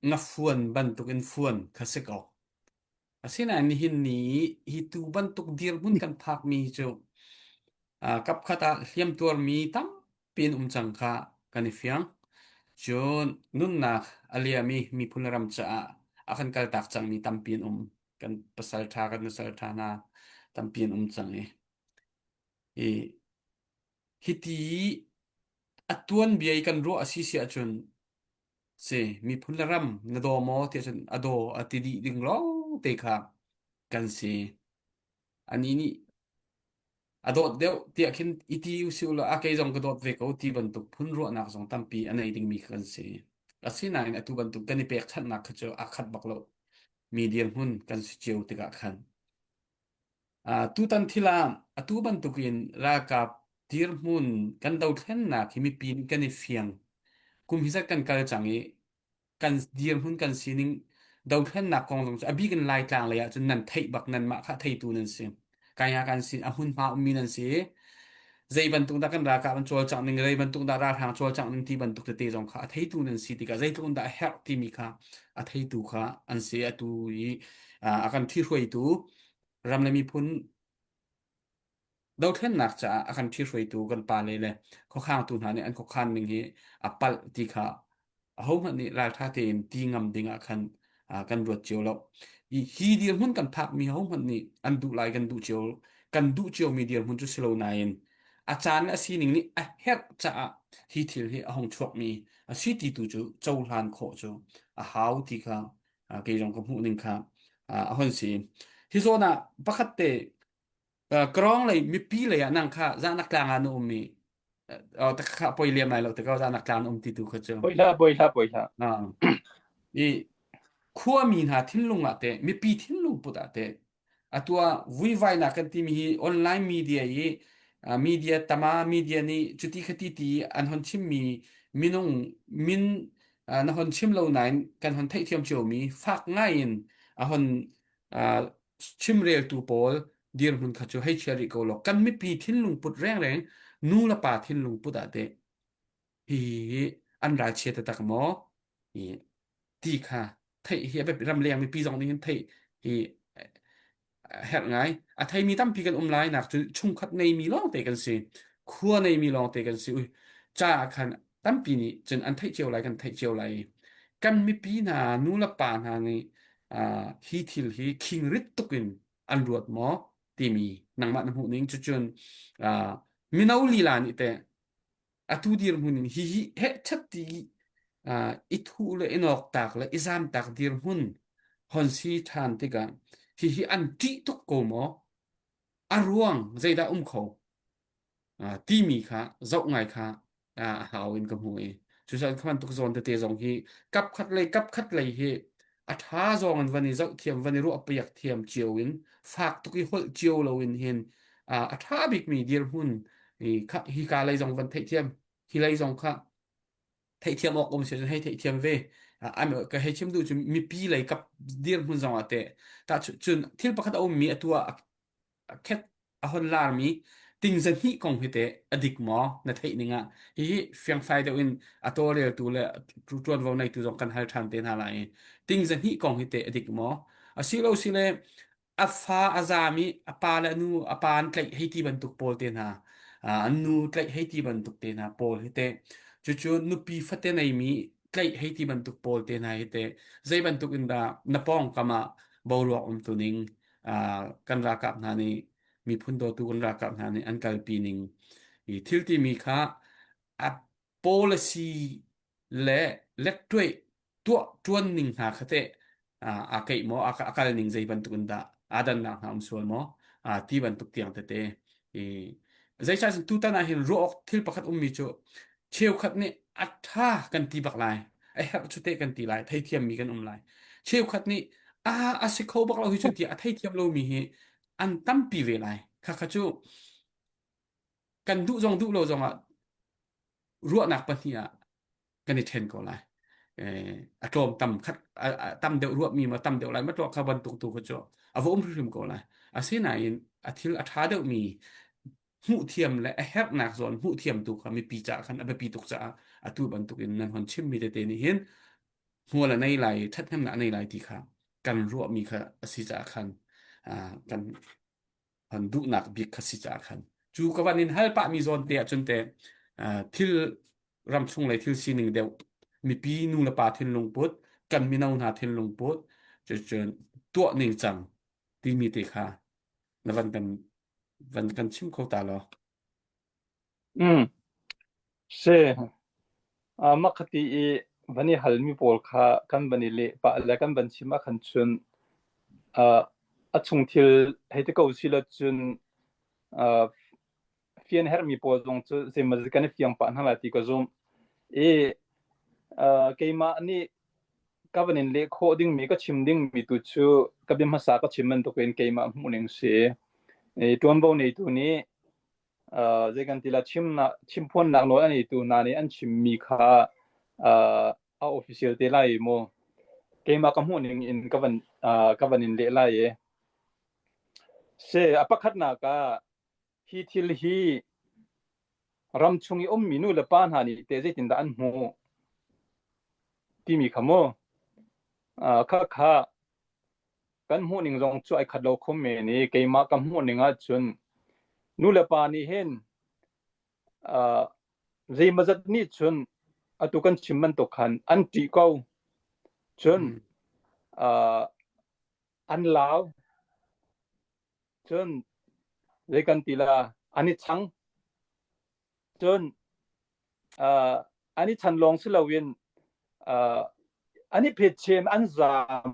ngafuan bantukin fuan kha si ko. Asinain nihin ni hi tu bantuk dirhmun kan phakmi hi cu kapkhat ah hliamtuarmi tampi an um cang kha kan i fiang. Cun nunnak a liami miphun le ram caah a kan kaltak cangmi tampi an um. Kan pasal ṭha kan nusal ṭha hna tampi an um cang i hi hiti a tuanbia i kan ruah a si si ahcun si miphun le ram na daw maw ti ahcun a daw a ti dih ding lawng te kha kan si. Anih nih a dawt deuh tiah khin i ti usih ulaw a kei zong ka dawt ve ko ti bantuk phun ruahnak zong tampi a nei dingmi kha kan si. Asinain atu bantuk kan i pekchanhnak kha cu aa khat bak lo. Mi dirhmun kan si cio tikah khan. Uh, tutan thil ah atu bantukin ralkap dirhmun kan dothlennak hi mipi nih kan i fiang. Kum hi zat kan kal cang i kan dirhmun kan sining dothlennak kong zong cu a bik in Laitlang lei ah cun nan theih bak nanmah kha theitu nan si. Kaya kan si a hmunhma ummi nan si. Zei bantuk dah kan ralkap an cawlcangh ning, zei bantuk dah ralhrang cawlcangh ning ti bantuk tete zong kha a theitu nan si tikah zeitluk in dah a herh timi kha a theitu kha an si. Atu i a kan ṭhihruaitu ram le miphun dothlennak caah a kan ṭhihruaitu kan pale le khuakhangtu hna nih an khuakhan ning hi a palh ti kha ahohmanh nih ralṭha tein ti ngam ding ah khan kan ruat cio lo. Hi dirhmun kan phakmi ahohmanh nih an duh lai kan duh cio kan duh ciomi dirhmun cu si lo nain a caan le a sining nih a herh caah hi thil hi a hung chuakmi a si ti tu cu cohlan khawh cu a hau ti kha kei zong ka hmuh ning kha a hon si. Hi zawn ah pakhat te Krawng lei mipi lei ah nang kha zahnak tlang ah na um i kha poi liam lai lo te ko zahnak tlang na um ti tu kha cu. Poi hlah, poi hlah, poi hlah. I khuami hna thinlung ah teh mipi thinlung put ah teh atu ah vuivainak kan timi hi online media i media tama media nih cuti khati ti an hon chimmi minung min na hon chim lo nain kan hon theihthiam ciomi fak ngai in a hon chimreltu pawl dirhmun kha cu hei chia rih ko law kan mipi thinlung put rengreng nu le pa thinlung put ah teh hi hi an ralchia taktak maw hi ti kha theih hi a biapi ramleng mipi zong nih hin theih hi herh ngai a theimi tampi kan um lai nak cu chungkhat neimi lawng te kan si khua neimi lawng te kan si ui ca ah khan tampi nih cun an theih cio lai kan theih cio lai kan mipi hna nu le pa hna nih hi thil hi khingrit tuk in an ruat maw timi nangmah na hmuh ning cucun mino lila nih teh atu dirhmun in hi hi heh chat ti i thu le i nok tak le i zam tak dirhmun hon si ṭhan tikah hi hi an ṭih tuk ko maw a ruang zeidah um kho timi kha zoh ngai kha a hau in ka hmu i cucaah kha bantuk zawn tete zong hi kap khat lei kap khat lei hi a. A ṭha zawng in van i zohthiam, van i ruahpiak thiam cio in fak tuk i holh cio loin hin a ṭha bikmi dirhmun hi ka lei zong van theihthiam, hi lei zong kha theihthiam awk um si cun hei theihthiam ve. Ka hei chim duh cu mipi lei kap dirhmun zong ah teh tah cun thil pakhat a ummi atu ah khet a hon larmi tingza hnih kong hi teh a dik maw na theih ning ah hihi fiangfai deuh in a tawlreltu le ṭuanvo neitu zong kan hal ṭhan te hna lai i tingza hnih kong hi teh a dik maw asilo sile a fa a zaam i a pa le a nu a pa an tlaih hei ti bantuk pawl te hna an nu tlaih hei ti bantuk te hna pawl hi teh cucu nupi fate neimi tlaih hei ti bantuk pawl te hna hi teh zei bantuk in dah na pawngkam ah boruak um tu ning kan ralkap hna nih miphun dawtu kan ralkap hna nih an kalpi ning i thil timi kha a policy le lettuai tuah tuan ning hna kha teh aa keih maw a kal ning zei bantuk in dah aa dannak hna um sual maw ti bantuk tiang tete i zeicah tutan ah hin ruah awk thil pakhat ummi cu cheukhat nih a ṭha kan ti bak lai a herh cu teh kan ti lai theithiammi kan um lai cheukhat nih a a si kho bak lo hi cu tiah a theithiam lomi hi an tampi ve lai khakha cu kan duh zong duh lo zong ah ruahnak pahnih ah kan i ṭhen ko lai. A tlawm tam khat tam deuh ruahmi ma tam deuh lai ma tuah kha bantuk tu kha cu a va um hrimhrim ko lai. Asinain a thil a ṭha deuhmi hmuh thiam le a herhnak zawn hmuh thiam tu kha mipi caah khan a biapi tuk caah atu bantuk in nan hon chimmi tete nih hin hmual a nei lai ṭhathnemnak a nei lai ti kha kan ruahmi kha a si caah khan kan an duhnak bik kha si caah khan cu ka van in hal pahmi zawn te ahcun te thil ramchung lei thil sining deuh mipi nu le pa thinlung put kan mino hna thinlung put cucun tuah ning cang timi te kha na van kan van kan chim kho ta law Mm. Si. Makhati i van i halmi pawl kha kan van i leh pah le kan van chim ah khan cun a chung thil hei ti ko si lo cun fian herhmi pawl zong cu zeimaw kan i fiang pah hna lai ti ka zumh. I keimah nih ka van in leh khawh dingmi ka chim dingmi tu cu ka bia hmasa ka chim bantukin keimah hmuhning si. I ṭuanvo neitu nih zei kan ti la chimnak chimphuannak nawl a neitu hna nih an chimmi kha a official te lai mu keimah ka hmuh ning in ka van ka van in leh lai i se a pakhatnak ah hi thil hi ram chung i ummi nu le pa hna nih te zeitindah an hmuh timi kha mu kha kha Kan hmuhning zong cu ai khat lo kho men i keimah ka hmuhning ahcun nulepa nih hin uh, zeimawzat nih cun atu kan chim bantuk khan an ṭih ko. Cun Mm. uh, an lau. Cun zei kan ti la an i chang. Cun uh, an i chan lawng si loin uh, an i phetchem an zaam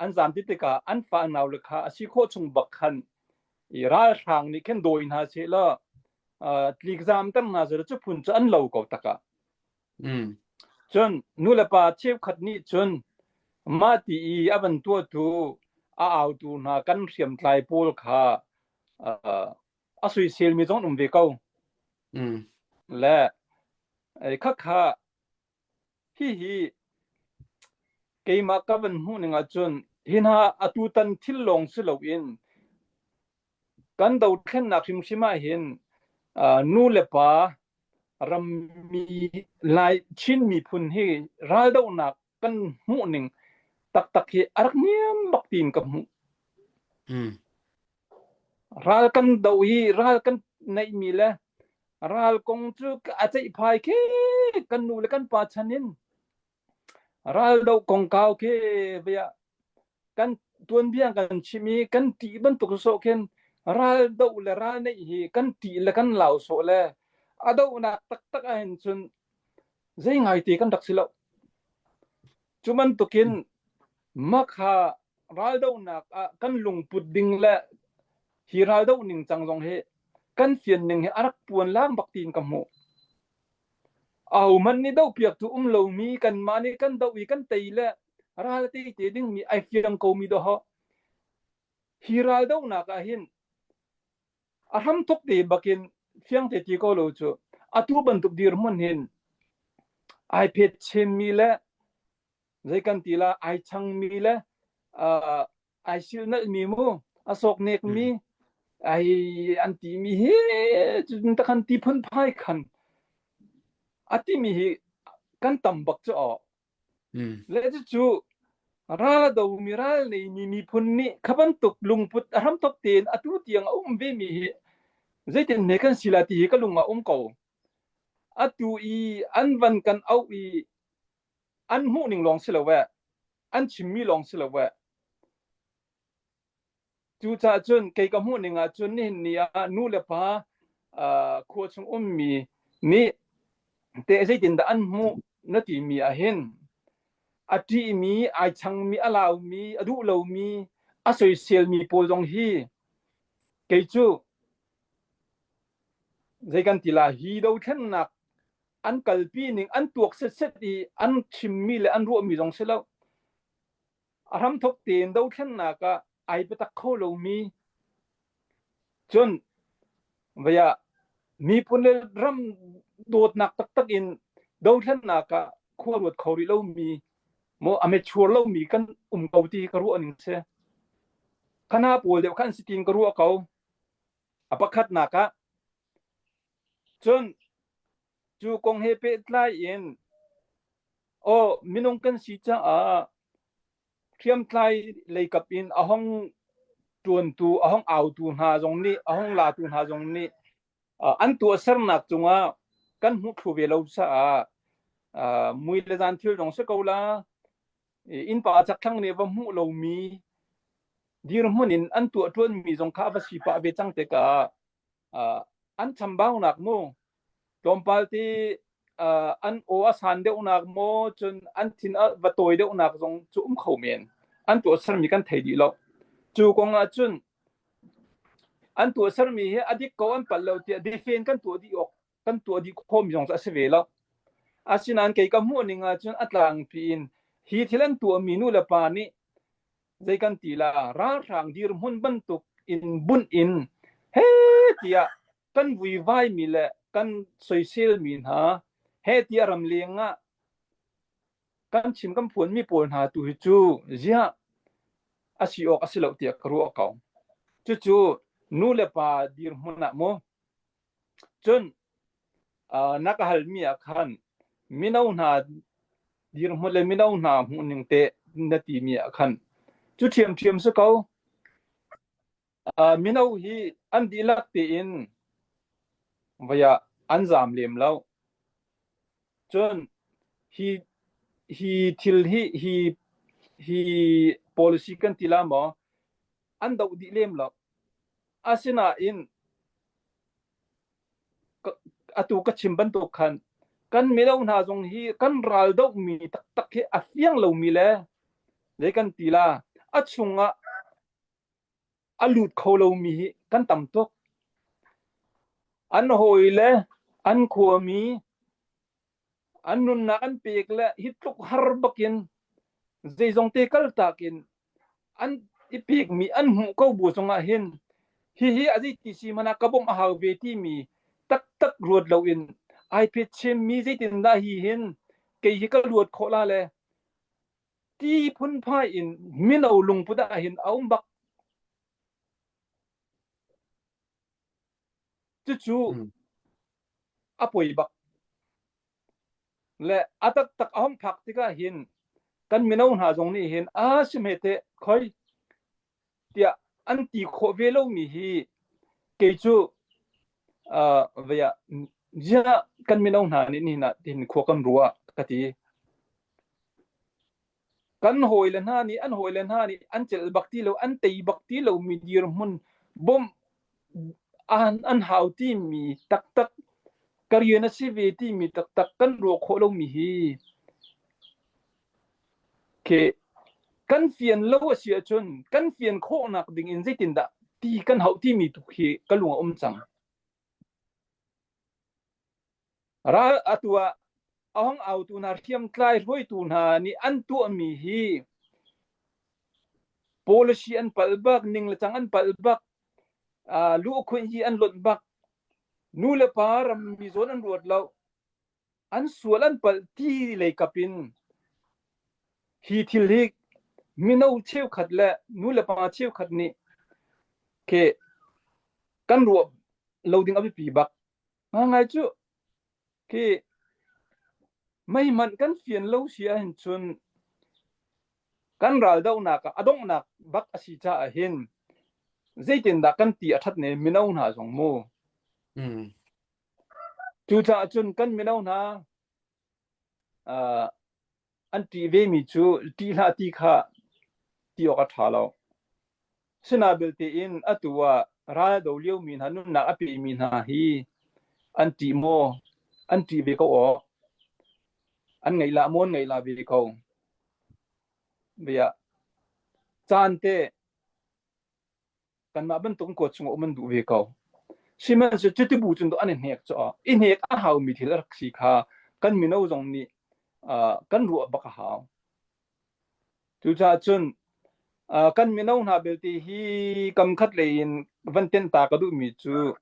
an zaam ti tikah an fa nau le kha a si khawh chung bak khan i ralhrang nih khin dawi hna seh law uh, tlikzaam ter hna seh law cu phun cu an lo ko takah Mm. cun nulepa cheukhat nih cun mah ti i a van tuahtu a autu hna kan hriamtlai pawl kha uh, a soiselmi zong an um ve ko Mm. le khakha hihi keimah ka van hmuh ning ahcun hi hna atutan thil lawng si loin kan dothlennak hrimhrim ah hin nu le pa rammi Lai Chin miphun hi raldohnak kan hmuh ning taktak hi a rak niam bak tiin ka hmuh. Mm. Ral kan do i ral kan neihmi le ral kong cu a ceihphai khi kan nu le kan pa chan in ral do kongkau khi via kan tuanbia kan chim i kan ṭih bantuk sawh khin ral do le ral neih hi kan ṭih le kan lau sawh le a dohnak taktak ahhin cun zei ngaite kan rak si lo. Cu bantukin makha raldohnak ah kan lungput ding le hi raldoh ning cang zong hi kan fian ning hi a rak puan lang bak tiin ka hmuh. Ahohmanh nih dohpiaktu um lomi kanmah nih kan doh i kan tei le Ral te te dingmi ai fiang komi dawh. Hi ral dohnak ah hin a hramthok te bakin fiang te ti ko lo cu atu bantuk dirhmun hin ai phet chinmi le zei kan ti la ai changmi le uh, ai silnalhmi mu a sawknekmi ai an timi hi cun takhan ti phunphai khan a timi hi kan tam bak cu aw le cu ral a domi ral neimi miphun nih kha bantuk lungput a hramthok tein atu tiang a um vemi hi zeitin hme kan si la ti hi ka lung ah um ko atu i an van kan auh i an hmuh ning lawng si lo eh an chimmi lawng si lo eh cucaah cun kei ka hmuh ning ah cun nihin ni ah nu le pa khua chung ummi nih te zeitindah an hmuh na timi ah hin a ṭihmi ai changmi a laumi a duh lomi a soiselmi pawl zong hi kei cu zei kan ti la hi dothlennak an kalpi ning an tuak setset i an chimmi le an ruahmi zong si lo a hramthok tein dothlennak ah ai biatak kho lomi cun vaya miphun le ram dawtnak taktak in dothlennak ah khua ruat kho rih lomi maw a mature lomi kan um ko ti ka ruah ning si khana pawl deuh khan si tin ka ruah ko a pakhatnak ah Cun cu kong he pehtlai in aw minung kan si caah hriamtlai leikap in a hong ṭuantu, a hong autu hna zong nih, a hong latu hna zong nih an tuahsernak cungah kan hmuh thlu ve lo caah mui le zan thil zong si ko la, innpa chakthlang nih va hmuh lomi dirhmun in an tuah ṭuanmi zong kha a va si pah ve cang tikah an chambaunak mu tlawmpal ti an aw a san deuhnak maw cun an thin a va tawi deuhnak zong cu um kho men an tuahsermi kan thei dih lo cu kong ah cun an tuahsermi hi a dik ko an palh lo tiah defend kan tuah dih awk kan tuah dih khawmi zong cu a si ve lo asinain kei ka hmuh ning ah cun a tlangpi in hi thil an tuahmi nu le pa nih zei kan ti la ralhrang dirhmun bantuk in bunh in he tiah kan vuivai mi le kan soisel mi hna he tiah ramleng ah kan chim kan phuan mi pawl hna tu hi cu ziah a si awk a si lo tiah ka ruah ko cucu nu le pa dirhmun ah mu Cun na ka halmi ah khan mino hna dirhmun le mino hna hmuhning teh na timi ah khan cu ṭhiamṭhiam si ko. Mino hi an dihlak tein voi ah an zaam lem lo. Cun hi hi thil hi hi hi policy kan ti la maw an doh dih lem lo. Asinain atu ka chim bantuk khan kan mino hna zong hi kan ral dohmi taktak hi a fiang lomi le zei kan ti la a chungah a lut kho lomi hi kan tam tuk. An hawi le an khuami an nunnak an pek le hi tluk har bakin zeizong te kaltak in an i pekmi an hmuh ko bu zongah hin hihi a zei ti si hmanh ah ka bawmh a hau ve timi taktak ruat loin ai phet chinmi zeitindah hi hin kei hi ka luat khawh la le ti phunphai in mino lungput ah hin a um bak Cucu a poi bak. Le a taktak a hung phak tikah hin kan mino hna zong nih hin a si hme teh khoi tiah an ti khawh ve lomi hi kei cu uh, vei ah ziah kan mino hna nih nihin ah tihin khua kan ruah ka ti. Kan hawile hna nih an hawile hna nih an celh bak ti lo, an tei bak ti lomi dirhmun bawmh an, an hau timi taktak ka rian a si ve timi taktak kan ruah khawh lomi hi khi kan fian lo a si ahcun kan fian khawhnak ding in zeitindah ti kan hauh timi tu khi ka lung a um cang. Ral atu ah. A hong autu hna hriamtlai hruaitu hna nih an tuahmi hi policy an palh bak, ning le cang an palh bak, luhkhunh hi an lonh bak, nu le pa rammi zawn an ruat lo, an sual an palh ti lei kap in hi thil hi mino cheukhat le nu le pa cheukhat nih ke kan ruah lo ding a biapi bak. Ngai cu Khi meihmanh kan fian lo si ahhin cun kan raldohnak ah a donghnak bak a si caah hin zeitindah kan ti a ṭhat ne mino hna zong mu. Mm. Cucaah cun kan mino hna uh, an ṭih vemi cu ṭih hlah ti kha ti awk a ṭha lo. Sinain belte in atu ah ral a do liomi hna nunnak a pemi hna hi an ṭih maw? An ṭih ve ko awk. An ngaih lah maw? An ngaih lah ve ko. Bia caan te kanmah bantuk in kuat chungah um an duh ve ko. Sihmanhsehlaw cuti bu cun an i hnek cu i hnek a haumi thil a rak si kha kan mino zong nih uh, kan ruah bak a hau. Cucaah cun uh, kan mino hna belte hi kam khat lei in van tenh ta ka duhmi cu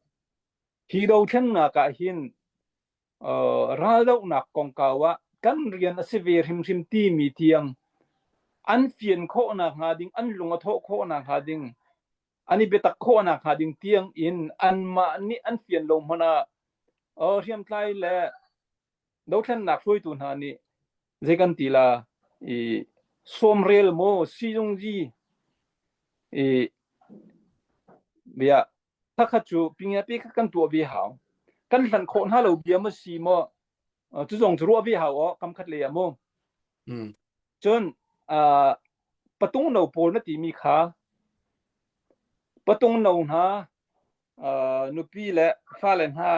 hi dothlennak ah hin raldohnak kongkau ah kan rian a si ve hrimhrim timi tiang an fian khawhnak hnga ding, an lung a thawh khawhnak hnga ding, an i biatak khawhnak hnga ding tiang in anmah nih an fian lo hmanh ah hriamtlai le dothlennak hruaitu hna nih zei kan ti la i sawmrel maw sizungzi i bia Khakhat cu pingiapi kha kan tuah ve hau. Kan hlanh khawh hna lo bia maw si maw cu zong cu ruah ve hau aw kam khat lei ah mu. Mm. Cun uh, patung no pawl na timi kha patung no hna uh, nupi le fale hna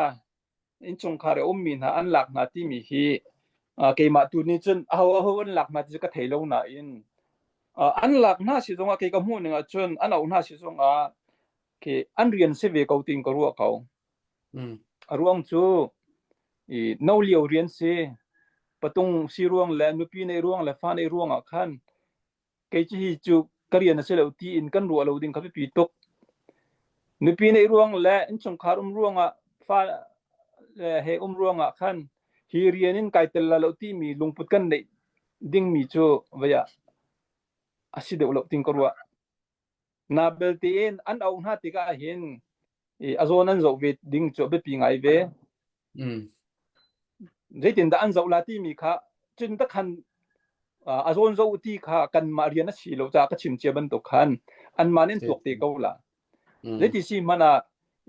innchungkhar i a ummi hna an lak hna timi hi keimah tu nih cun aho aho an lak hna ti cu ka thei lo nain an lak hna si zongah kei ka hmuh ning ah cun an auh hna si zongah khi an rian si ve ko tiin ka ruah ko. Mm. A ruang cu i no lio rian si patung si ruang le nupi nei ruang le fa nei ruang ah khan kei cu hi cu ka rian a si lo tiin kan ruah lo ding kha biapi tuk. Nupi neih ruang le innchungkhar um ruangah fa le he um ruangah khan hi rian in kai tel la lo timi lungput kan neih dingmi cu vei ah a si deuh lo ting ka ruah. Na belte in an auh hna tikah hin i a zawn an zoh ve ding cu a biapi ngai ve. Mm. Zeitindah an zoh la timi kha cun ta khan a zawn zoh ti kha kanmah rian a si lo caah ka chim cia bantuk khan anmah nih an tuak te ko la. Mm. Zeiti si hmanh ah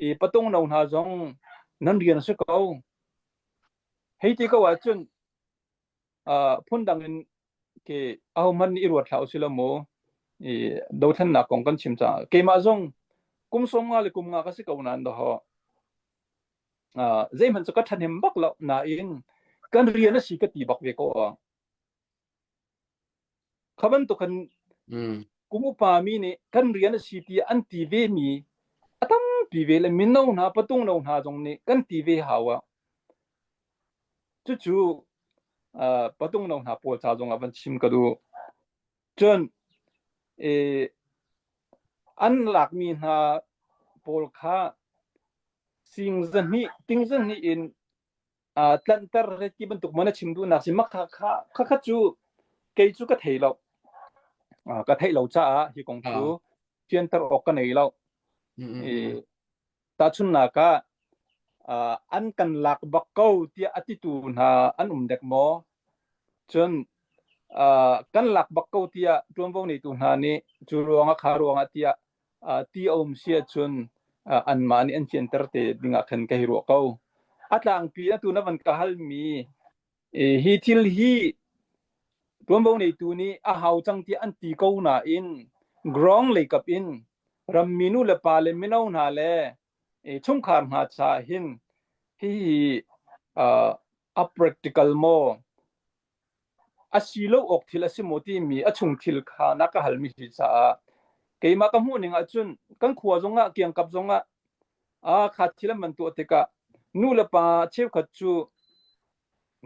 i patung no hna zong nan rian a si ko. Hei ti ko ahcun phundang in ke ahohmanh nih i ruat hlah usih law mu i dothlennak kong kan chim caah keimah zong kum sawm nga le kum nga ka si ko nain dawh zeihmanh cu ka ṭhahnem bak lo nain kan rian a si ka ti bak ve ko kha bantuk kan kum upa mi nih kan rian a si ti an ti ve mi a tampi ve le mino hna patung no hna zong nih kan ti ve hau ah Cucu patung no hna pawl ca zongah van chim ka duh. Cun an lakmi hna pawl kha sing zahnih, ting zahnih in tlanhter ti bantuk maw na chim duhnak si makha kha khakha cu kei cu ka thei lo. Ka theih lo caah hi kong cu fianter awk ka nei lo. Tahchunhnak ah, an kan lak bak ko tiah a titu hna an um dek maw? Cun kan lak bak ko tiah ṭuanvo neitu hna nih cu ruangah kha ruangah tiah ti a um si ahcun anmah nih an fianter te dingah khan ka hei ruah ko. A tlangpi atu na van ka halmi hi thil hi ṭuanvo neitu nih a hau cang tiah an ti ko nain ground lei kap in rammi nu le pa le mino hna le chungkhar hna caah hin hihi a practical maw a si lo awk thil a si maw timi a chung thil kha na ka halmi si caah keimah ka hmuh ning ahcun kan khua zongah kiangkap zongah a kha thil an van tuah tikah nu le pa cheukhat cu.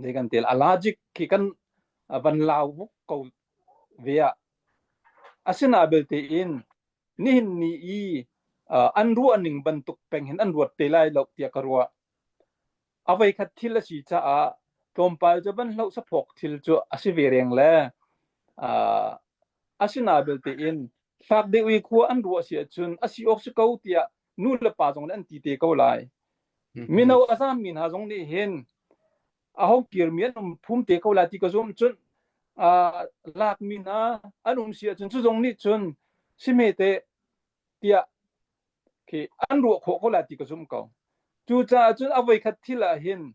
Zei kan tel allergic khi kan van lau vuk ko ve ah. Asina belte in nihin ni i an ruah ning bantuk peng hin an ruat te lai lo tiah ka ruah. A voikhat thil a si caah tlawmpal cu van hloh saphawk thil cu a si ve reng le asina belte in fak deuh i khua an ruah si ahcun a si awk si ko tiah nu le pa zong nih an ti te ko lai. Mino a zaammi hna zong nih hin a ho kirmi an um phum te ko lai ti ka zum cun lakmi hna an um si ahcun cu zong nih cun sihme te tiah khi an ruah khawh ko lai ti ka zum ko. Cucaah cun a voikhat thil ah hin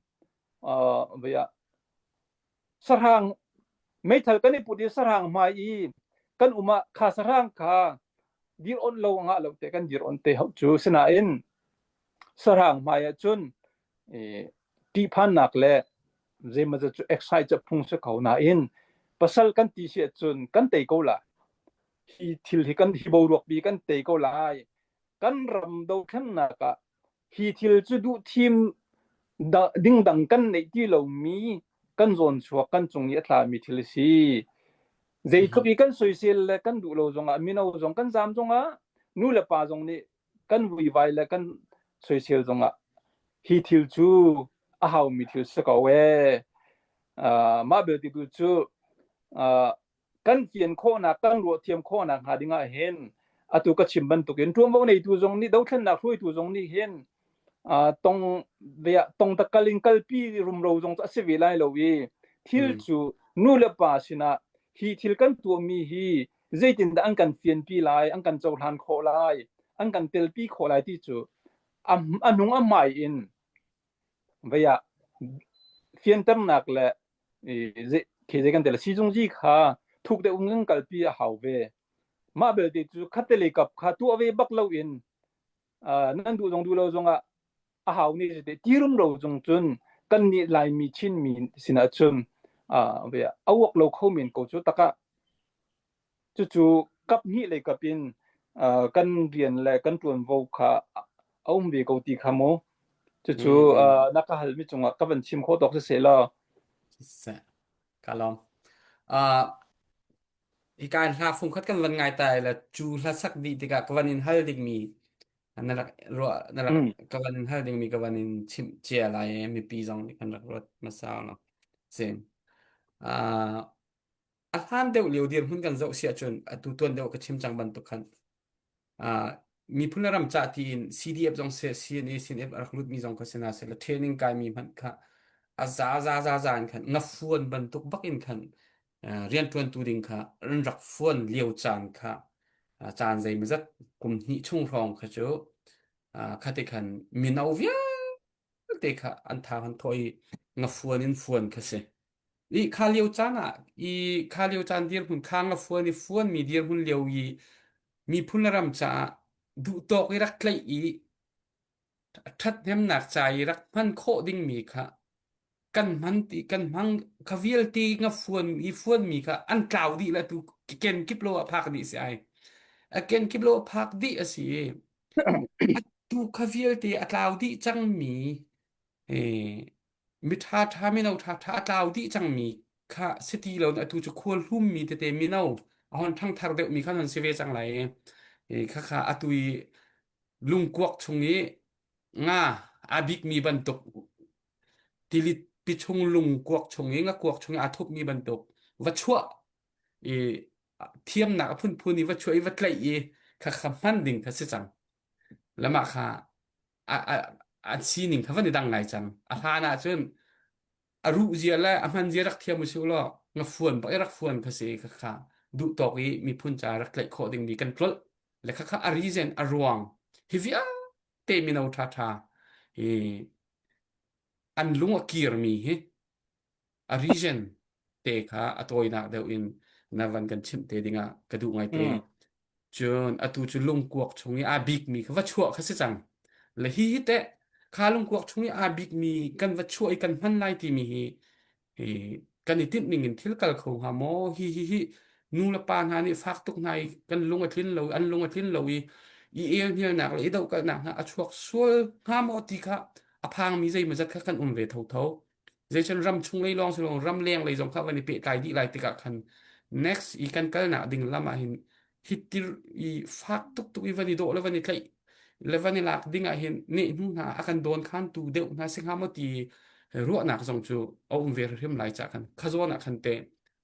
uh, ah sahrang meithal kan i put i sahrang hmai i kan um ah kha sahrang kha dir on lo ngah lo te kan dir on te hau cu sinain sahrang hmai ah cun ṭihphannak le zeimawzat cu excite cu phung si ko nain pasal kan ti si ahcun kan tei ko lai. Hi thil hi kan hi boruak bi kan tei ko lai. Kan ram dothlennak ah hi thil cu duh thim ding dang kan neih ti lomi kan zawn chuak kan cung i a tlami thil a si. Zeitluk i kan soisel le kan duh lo zongah mino zong kan zaam zongah nu le pa zong nih kan vuivai le kan soisel zongah hi thil cu a haumi thil si ko ee. Uh, mah belte tu cu uh, kan fian khawhnak kan ruah thiam khawhnak hnga ding ah hin atu ka chim bantukin ṭuanvo neitu zong nih dothlennak hruaitu zong nih hin uh, tong ve tong takal in kalpi rumro zong cu a si ve lai lo i thil cu nu le pa sinah hi thil kan tuahmi hi zeitindah an kan fianpi lai, an kan cohlan khawh lai, an kan telpi khawh lai ti cu a hnung a hmai in vei ah fianternak le khi zei kan tel sizungzi kha thuk deuh in kan kalpi a hau ve. Mah belte cu khatte lei kap kha tuah ve bak lo in nan duh zong duh lo zongah a hau ni te ti rumro zong cun kan nih Laimi Chinmi sinah cun a uak lo kho men ko cu takah cucu kap hnih lei kap in kan rian le kan ṭuanvo kha a um ve ko ti kha mu cucu na ka halmi cungah ka van chim khawh tawk siseh law Ka lawm. Hika in hla fungkhat kan van ngai ta le cu hla sak dih tikah ka van in hal dingmi na rak ruah na rak ka van in hal dingmi ka van in chimh cia lai i mipi zong nih kan rak ruat hmasa lo. Si. Uh, a hlan deuh lio dirhmun kan zoh si ahcun atu tuan deuh ka chim cang bantuk khan uh, miphun le ram cah tiin CDF zong seh CNA CNF a rak lutmi zong kha si hna seh la training kaimi hmanh kha a za za za za in khan ngafuan bantuk bak in khan uh, rianṭuantu ding kha an rak fuan lio caan kha uh, caan zeimawzat kum hnih chung hrawng kha cu uh, khati khan mino vialte kha an thang an thawh i ngafuan in fuan kha si. I kha lio caan ah i kha lio caan dirhmun kha ngafuan i fuanmi dirhmun lio i miphun le ram caah duhtawk i rak tlaih i ṭhathnemnak ca i rak hman khawh dingmi kha kan hman ti kan hmang kha vialte nga fuan i fuanmi kha an tlau dih le tu ken kip lo ah phak dih si ai a ken kip lo ah phak dih a si i atu kha vialte a tlau dih cangmi mi ṭha ṭha mino ṭha ṭha a tlau dih cangmi kha si ti lo atu cu khual hlummi tete mino a hon ṭhangthar deuhmi kha an si ve cang lai i khakha atu i lungkuak chung i nga a bikmi bantuk tilit pi chung lungkuak chung i ngakuak chung i aa thupmi bantuk va chuah i thiamnak a phunphun i va chuah i va tlaih i khakha hman ding kha si cang lamah kha a, a, a sining kha van i dang ngai cang. A hlan ah cun a ruh zia le a hman zia rak thiam usih law nga fuan bak i rak fuan kha si kha kha duh tawk i miphun ca rak tlaih khawh dingmi kan tlolh le kha kha a reason a ruang hi vialte mino ṭha ṭha hi an lung a kirmi hi a region te kha a tawinak deuh in na van kan chimh te dingah ka duh ngai te. Cun atu cu lungkuak chung i aa bikmi kha va chuah kha si cang. Le hi hi teh kha lungkuak chung i aa bikmi kan va chuah i kan hman lai timi hi hi kan i tinh ning in thil kal kho hnga maw? Hi hi hi nu le pa hna nih fak tuk hna i kan lung a tlin lo an lung a tlin lo i i elhnialnak le i dohkalhnak hna a chuak sual hnga maw ti kha a phangmi zeimawzat kha kan um ve thotho. Zeicun ram chung lei lawng si lo ram leng lei zong kha van i pehtlai dih lai tikah khan next i kan kalnak ding lam ah hin hi tir i fak tuk tuk i van i dawh le van i tlaih le van i lak ding ah hin neh hnu hna a kan dawn khan tu deuh hna si hnga maw ti ruahnak zong cu a um ve hrim lai ca khan khazawn ah khan te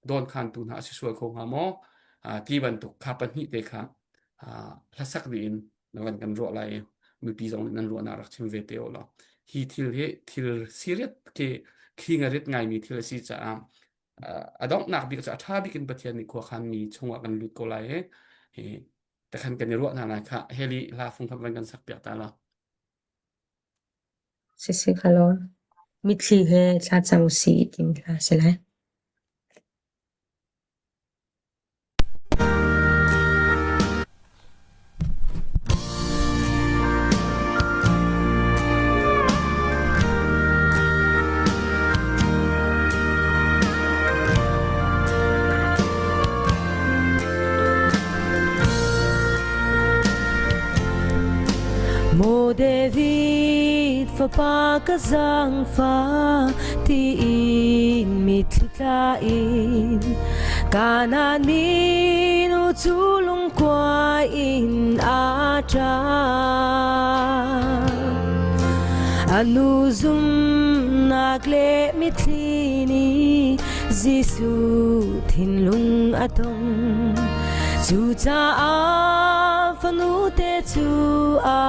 dawn khan tu hna a si sual kho hnga maw ti bantuk kha pahnih te kha hlasak dih in na van kan ruah lai i mipi zong nih nan ruahnak rak chim ve te u law hi thil hi thil serious khi khi ngarit ngaimi thil a si caah a donghnak bik cu a ṭha bik in Pathian nih khuakhan mi chungah kan lut ko lai i hi takhan kan i ruah hna lai kha heli hla fung kha van kan sak piak ta la. Siseh kha mitthli he thlacam usih timi hla a si lai. Maw David fapa ka zaangfah tiin mitthli tla in Kanaan minu cu lungkua in a ṭap. A nu zumnak le mitthli nih Jesuh thinlung a tong. Cucaah fanute cu a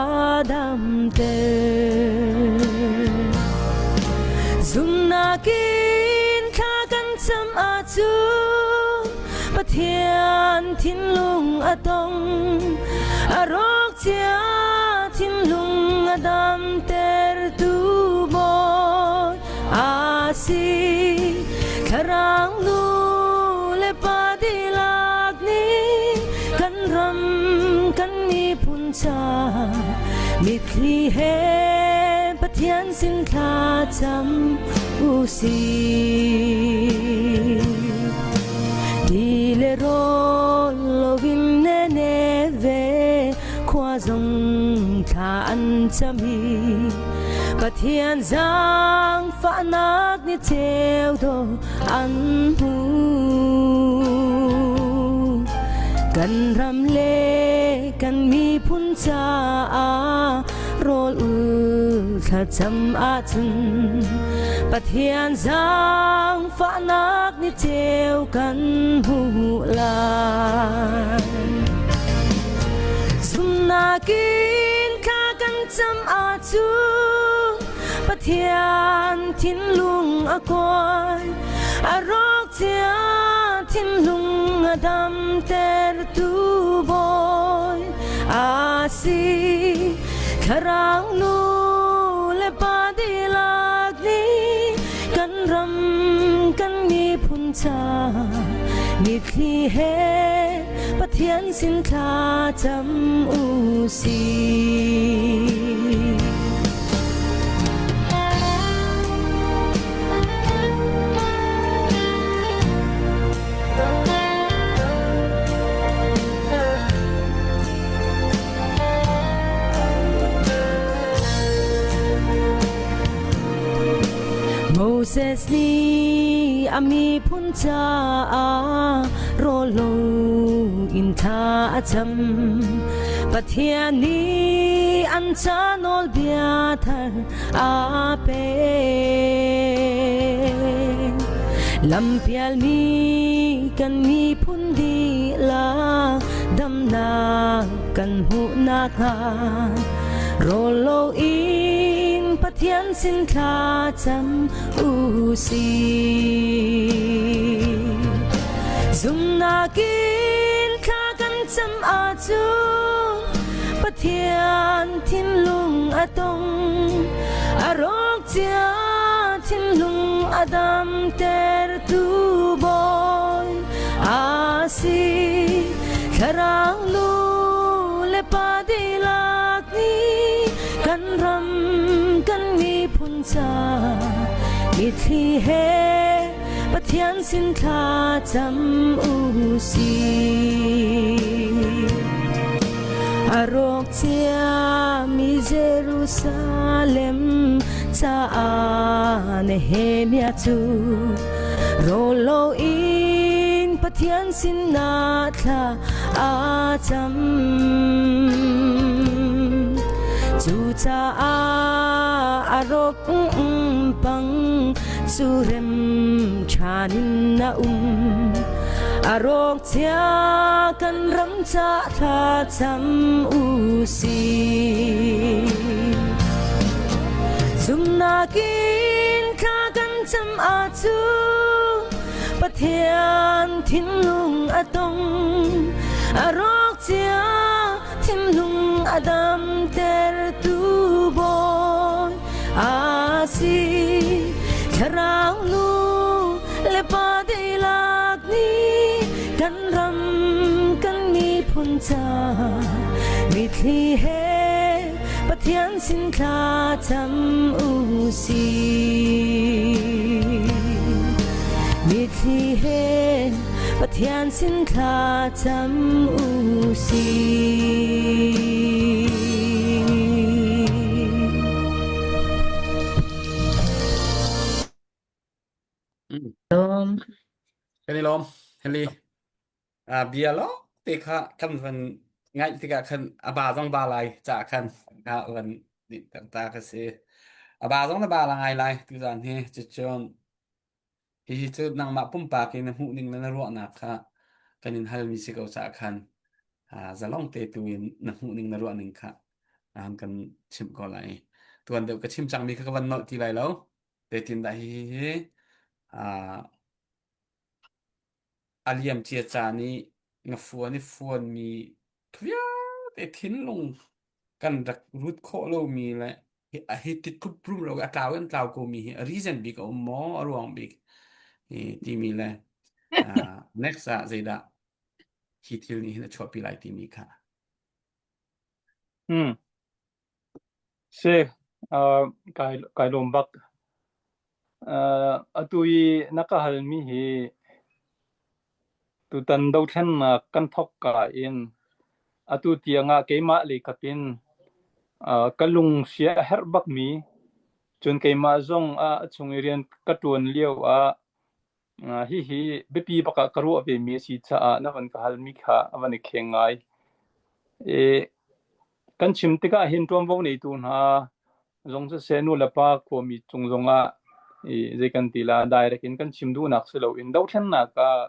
damter. Zumnak in thla kan cam ahcun Pathian thinlung a tong. A rawk cia thinlung a damtertu Bawi a si. Thlarau nu le pa dihlak nih kan ram kan miphun ca mitthli he Pathian sin thla cam usih. Ti le rawl loin Nineveh khua zong thla an cam i Pathian zaangfahnak ni cheu dawh an hmu. Kan ram le kan miphun caah rawl ul thlacam ahcun Pathian zaangfahnak ni ceu kan hmu lai. Zumnak in thla kan cam ahcun Pathian thinlung a kuai, a rawk cia thinlung a damtertu Bawi a si. Thlarau nu le pa dihlak nih kan ram kan miphun ca mitthli he Pathian sin thla cam u sih. Moses nih a miphun caah rawl lo in thla a cam. Pathian nih an ca nawlbia thar a pek. Lampialmi kan miphun dihlak damnak kan hmuh nakhnga rawl loin Pathian sin thla cam u sih. Zumnak in thla kan cam ahcun Pathian thinlung a tong a rawk cia thinlung a damtertu Bawi a si. Thlarau nu le pa dihlak nih kan ram kan miphun ca mitthli he Pathian sin thla cam u sih. A rawk ciami Jerusalem caah Nehemiah cu rawl loin Pathian sinah thla a cam. Cucaah a rawk pang cu rem ṭhan in a um. A rawk cia kan ram ca thla cam u sih. Zumnak in thla kan cam ahcun Pathian thinlung a tong. A rawk cia thinlung a damtertu Bawi a si. Thlarau nu le pa dihlak nih kan ram kan miphun ca mitthli he Pathian sin thla cam u sih. Mitthli he Pathian sin thla cam u sih. Lawm. Kan i lawm. Henry. Bia lawng te kha kan van ngaih tikah khan a ba zong ba lai caah khan kha van nih ta ka si. A ba zong na ba la ngai lai tuzaan hi cucun hihi cu nangmah pumpak in na hmuh ning le na ruahnak kha kan in halmi si ko caah khan zalong te tu in na hmuh ning na ruah ning kha an kan chimh ko lai. Tuan deuh ka chim cangmi kha ka van nolh ti lai lo. Zeitindah hihi hi a liamcia caan i ngafuan i fuanmi vialte thinlung kan rak rut khawh lomi le hi ti tluk rum lo a tlau in tlau komi hi a reason bik a um maw a ruang bik hi timi le next ah zeidah hi thil nih hin a chuahpi lai timi kha. Hmm. Si, uh, kai kai lawm bak. Uh, atu i na ka halmi hi tutan dothlennak kan thawk ka in atu tiangah keimah lei kap in uh, ka lung sia a herh bakmi cun keimah zong ah a chung i rian ka ṭuan lio ah uh, hihi biapi bak ah ka ruah vemi a si caah na van ka halmi kha a van i kheng ngai. I Kan chim tikah hin ṭuanvo neitu hna zong siseh nulepa khuami cung zongah i zei kan ti la direct in kan chim duhnak si loin dothlennak ah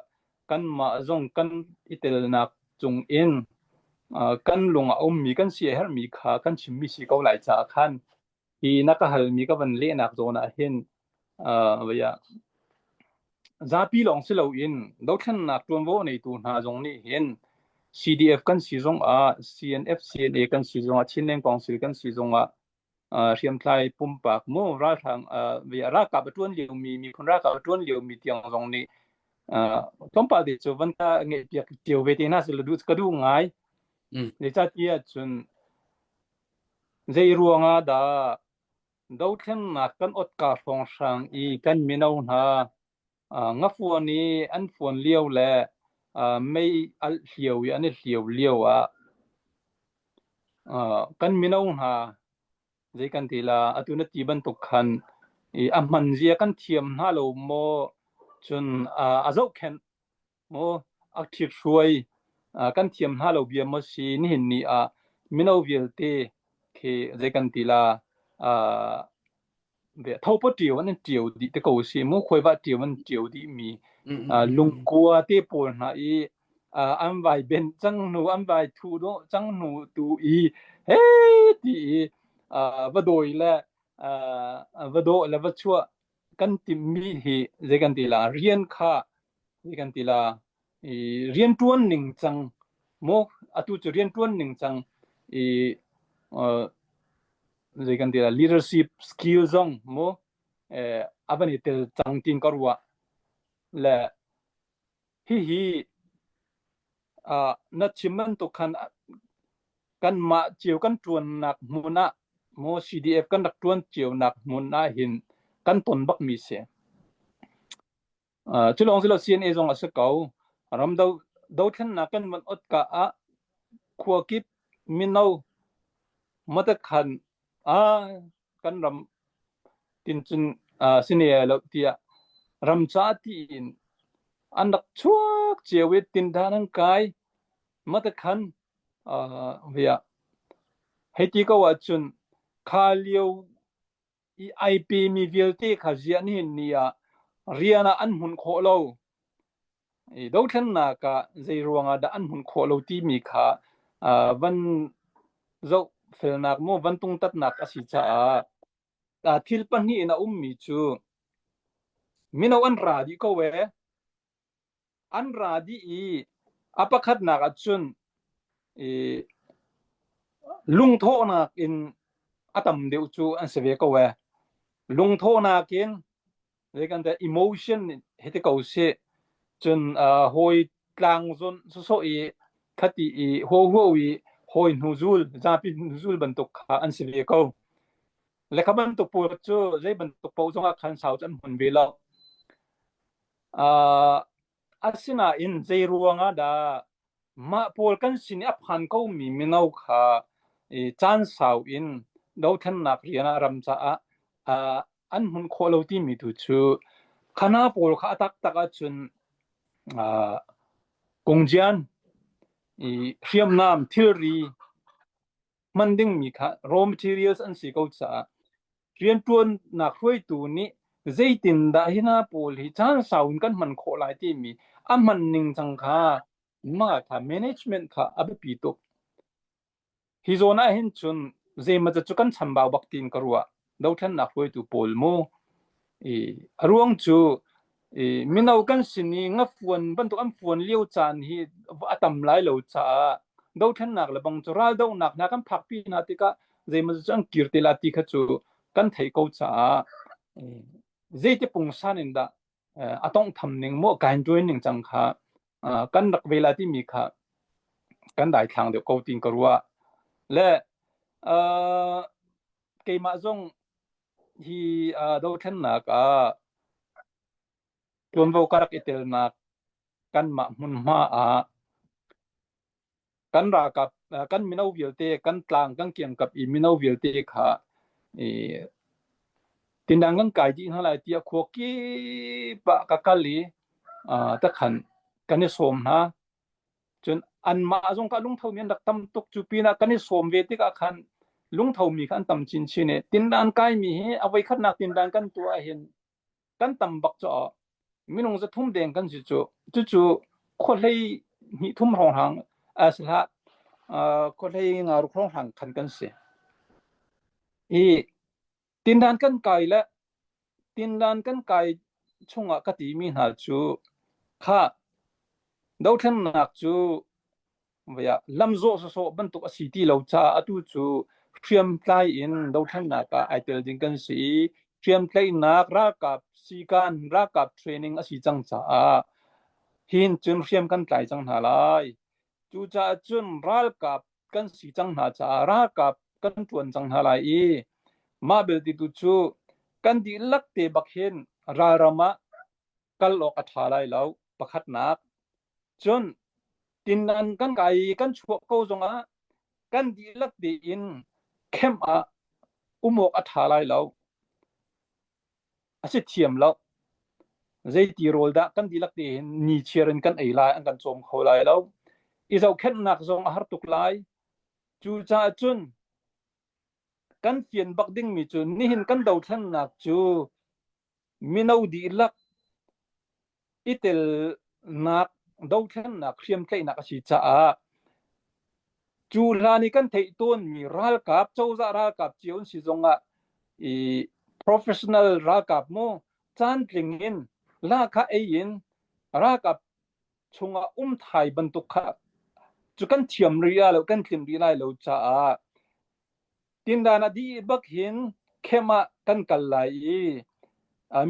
kanmah zong kan i telnak cung in kan lung a ummi kan si a herhmi kha kan chimmi si ko lai caah khan Hi na ka halmi ka van lehnak zawn ah hin uh, zapi lawng si loin dothlennak ṭuanvo neitu hna zong nih hin CDF kan si zong ah CNF CNA kan si zong ah Chinland Council kan si zong ah uh, hriamtlai pumpak mu ralhrang uh, ralkap a ṭuan liomi miphun ralkap a ṭuan liomi tiang zong nih uh, tlawmpal te cu van ka ngeihpiak cio ve te hna sila duh ka duh ngai. Mm. Zeicahtiah cun Zei ruangah dah dothlennak kan otka hrawnghrang i kan mino hna ngafuan i an fuan lio le mei alh hlio i an i hlio lio ah kan mino hna zei kan ti la atu na ti bantuk khan i a hman zia kan thiam hna lo maw cun a zohkhenh Maw a ṭhithruai kan thiam hna lo bia maw si nihin ni ah mino vialte khi zei kan ti la thopa ṭio an ṭio dih te ko si mu khuaiva ṭio an ṭio dih mi lungkua te pawl hna i an vai ben cang hnu an vai thu dawh cang hnu tu i he ti i va dawi le va dawh le va chuah kan timmi hi zei kan ti la rian kha zei kan ti la i rianṭuan ning cang maw atu cu rianṭuan ning cang i uh, zei kan ti la leadership skill zong maw eh, a van i tel cang tin ka ruah le hihi uh, na chim bantuk khan kanmah cio kan ṭuannak hmun ah maw CDF kan rak ṭuan cionak hmun ah hin kan ton bakmi si. Uh, cu lawng si lo CNA zong a si ko. Ram do dothlennak kan van ot ka ah khua kip Mino matakhan a kan ram tin cun sine lo tiah ram ca tiin an rak chuak cio i tindan an kai matakhan via hei ti ko ahcun kha lio i ai pemi vialte kha ziah nihin ni ah rian ah an hmun khawh lo. I dothlennak ah zei ruangah dah an hmun khawh lo timi kha van zohfelnak maw van tungtatnak a si caah thil pahnih in a ummi cu mino an ra dih ko ee. An ra dih i a pakhatnak ah cun i lungthawhnak in a tam deuh cu an si ve ko ee. Lungthawhnak in zei kan ti emotion he ti ko sih cun hawi tlang zawn sawsawh i khati i huo huo i hawi hnu zul zapi hnu zul bantuk kha an si ve ko. Le kha bantuk pawl cu zei bantuk paoh zongah khan sau cu an hmun ve lo. Uh, asinain zei ruangah dah mah pawl kan sin i a phan komi mino kha i caan sau in dothlennak rian ah ram caah uh, an hmun khawh lo timi tu cu khana pawl kha a taktak ahcun uh, kungjian i hriamnam thilri hman dingmi kha raw materials an si ko caah rianṭuannak hruaitu nih zeitindah hi hna pawl hi caan sau in kan hman khawh lai timi a hman ning cang kha mah kha management kha a biapi tuk. Hi zawn ah hin cun zeimaw cu kan chambau bak tiin ka ruah. Dothlennak hruaitu pawl mu. I a ruang cu i mino kan sin i ngafuan bantuk an fuan lio caan hi a tam lai lo caah dothlennak le bang cu raldohnak hna kan phakpi hna tikah zeimaw cu an kir te la ti kha cu kan theih ko caah zeiti pungsan in dah a tawnghtham ning maw kain ṭuan ning cang kha kan rak ve la timi kha kan daithlang deuh ko tiin ka ruah. Le keimah zong hi dothlennak ah ṭuanvo ka rak i telnak kanmah hmunhma ah kan ralkap kan mino vialte kan tlang kan kiangkap i mino vialte kha i tindang kan kai dih hna lai tiah khua kip ah ka kal i takhan kan i sawm hna. Cun anmah zong kha lungthomi an rak tam tuk. Cu pinah kan i sawm ve tikah khan lungthomi kha an tam chinchin i tindan kaimi hi a voikhatnak tindan kan tuah ahhin kan tam bak caah minung 300 deng kan si cu. Cucu khuahlei hnih thum hrawnghrang asihlah khuahlei nga ruk hrawnghrang khan kan si. I tindan kan kai le Tinlan kan kai chungah ka timi hna cu khah dothlennak cu lamzawh sawsawh bantuk a si ti lo caah atu cu hriamtlai in dothlennak ah ai tel ding kan si i hriamtlaihnak ralkap sikan ralkap training a si cang caah hin cun hriam kan tlai cang hna lai. Cucaah cun ralkap kan si cang hna caah ralkap kan ṭuan cang hna lai i mah belte tu cu kan dihlak te bak hin ralram ah kal awk a ṭha lai lo pakhatnak. Cun tinnan kan kai i kan chuah ko zongah kan dihlak tein camp ah um awk a ṭha lai lo. A si thiam lo. Zeiti rawl dah kan dihlak tein ni chiar in kan ei lai, an kan cawm kho lai lo. I zohkhenhnak zong a har tuk lai. Cucaah cun kan fian bak dingmi cu nihin kan dothlennak cu mino dihlak i telnak dothlennak hriamtlaihnak a si caah cu hlan i kan theih tawnmi ralkap cozah ralkap cio an si zongah i professional ralkap mu caantling in lahkhah ei in ralkap chungah um thai bantuk kha cu kan thiam rih lai lo kan tlin rih lai lo caah Tindan a dih bak hin khem ah kan kal lai i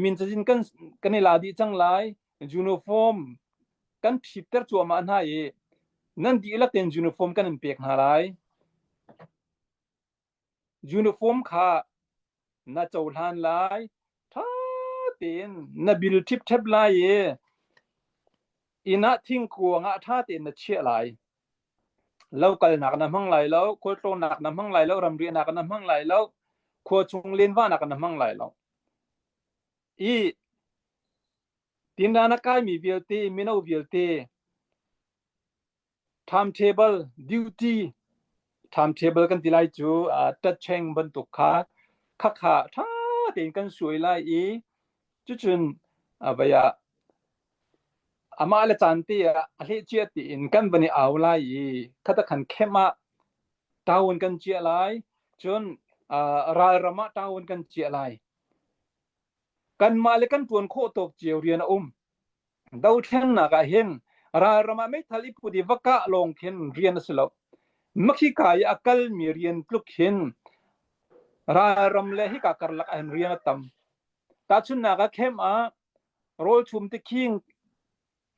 min cazin kan kan i la dih cang lai. Uniform kan ṭhitter cuahmah hna i nan dihlak tein uniform kan in pek hna lai. Uniform kha na cohlan lai. Ṭha tein na bil ṭhipṭhep lai i inn ah thingkuang ah ṭha tein na chiah lai. Lo kalnak na hmang lai lo, khualtlawnnak na hmang lai lo, ramriahnak na hmang lai lo, khua chung lenvahnak na hmang lai lo. I tindan a kaimi vialte, mino vialte, timetable, duty, timetable kan ti lai cu tatcheng bantuk kha khakha ṭha tein kan suai lai i cucun vei ah amah le caan te ah a hleh cia tiin kan van i au lai i khata khan khem ah town kan ciah lai cun ralram ah town kan ciah lai kanmah le kan ṭuan khawh tawk cio rian a um dothlennak ah hin ralram ah meithal i put i va kah lawng khin rian a si lo makhika i a kalmi rian tluk hin ralram le hika karlak ah hin rian a tam tahchunhnak ah khem ah rawlchum tikhing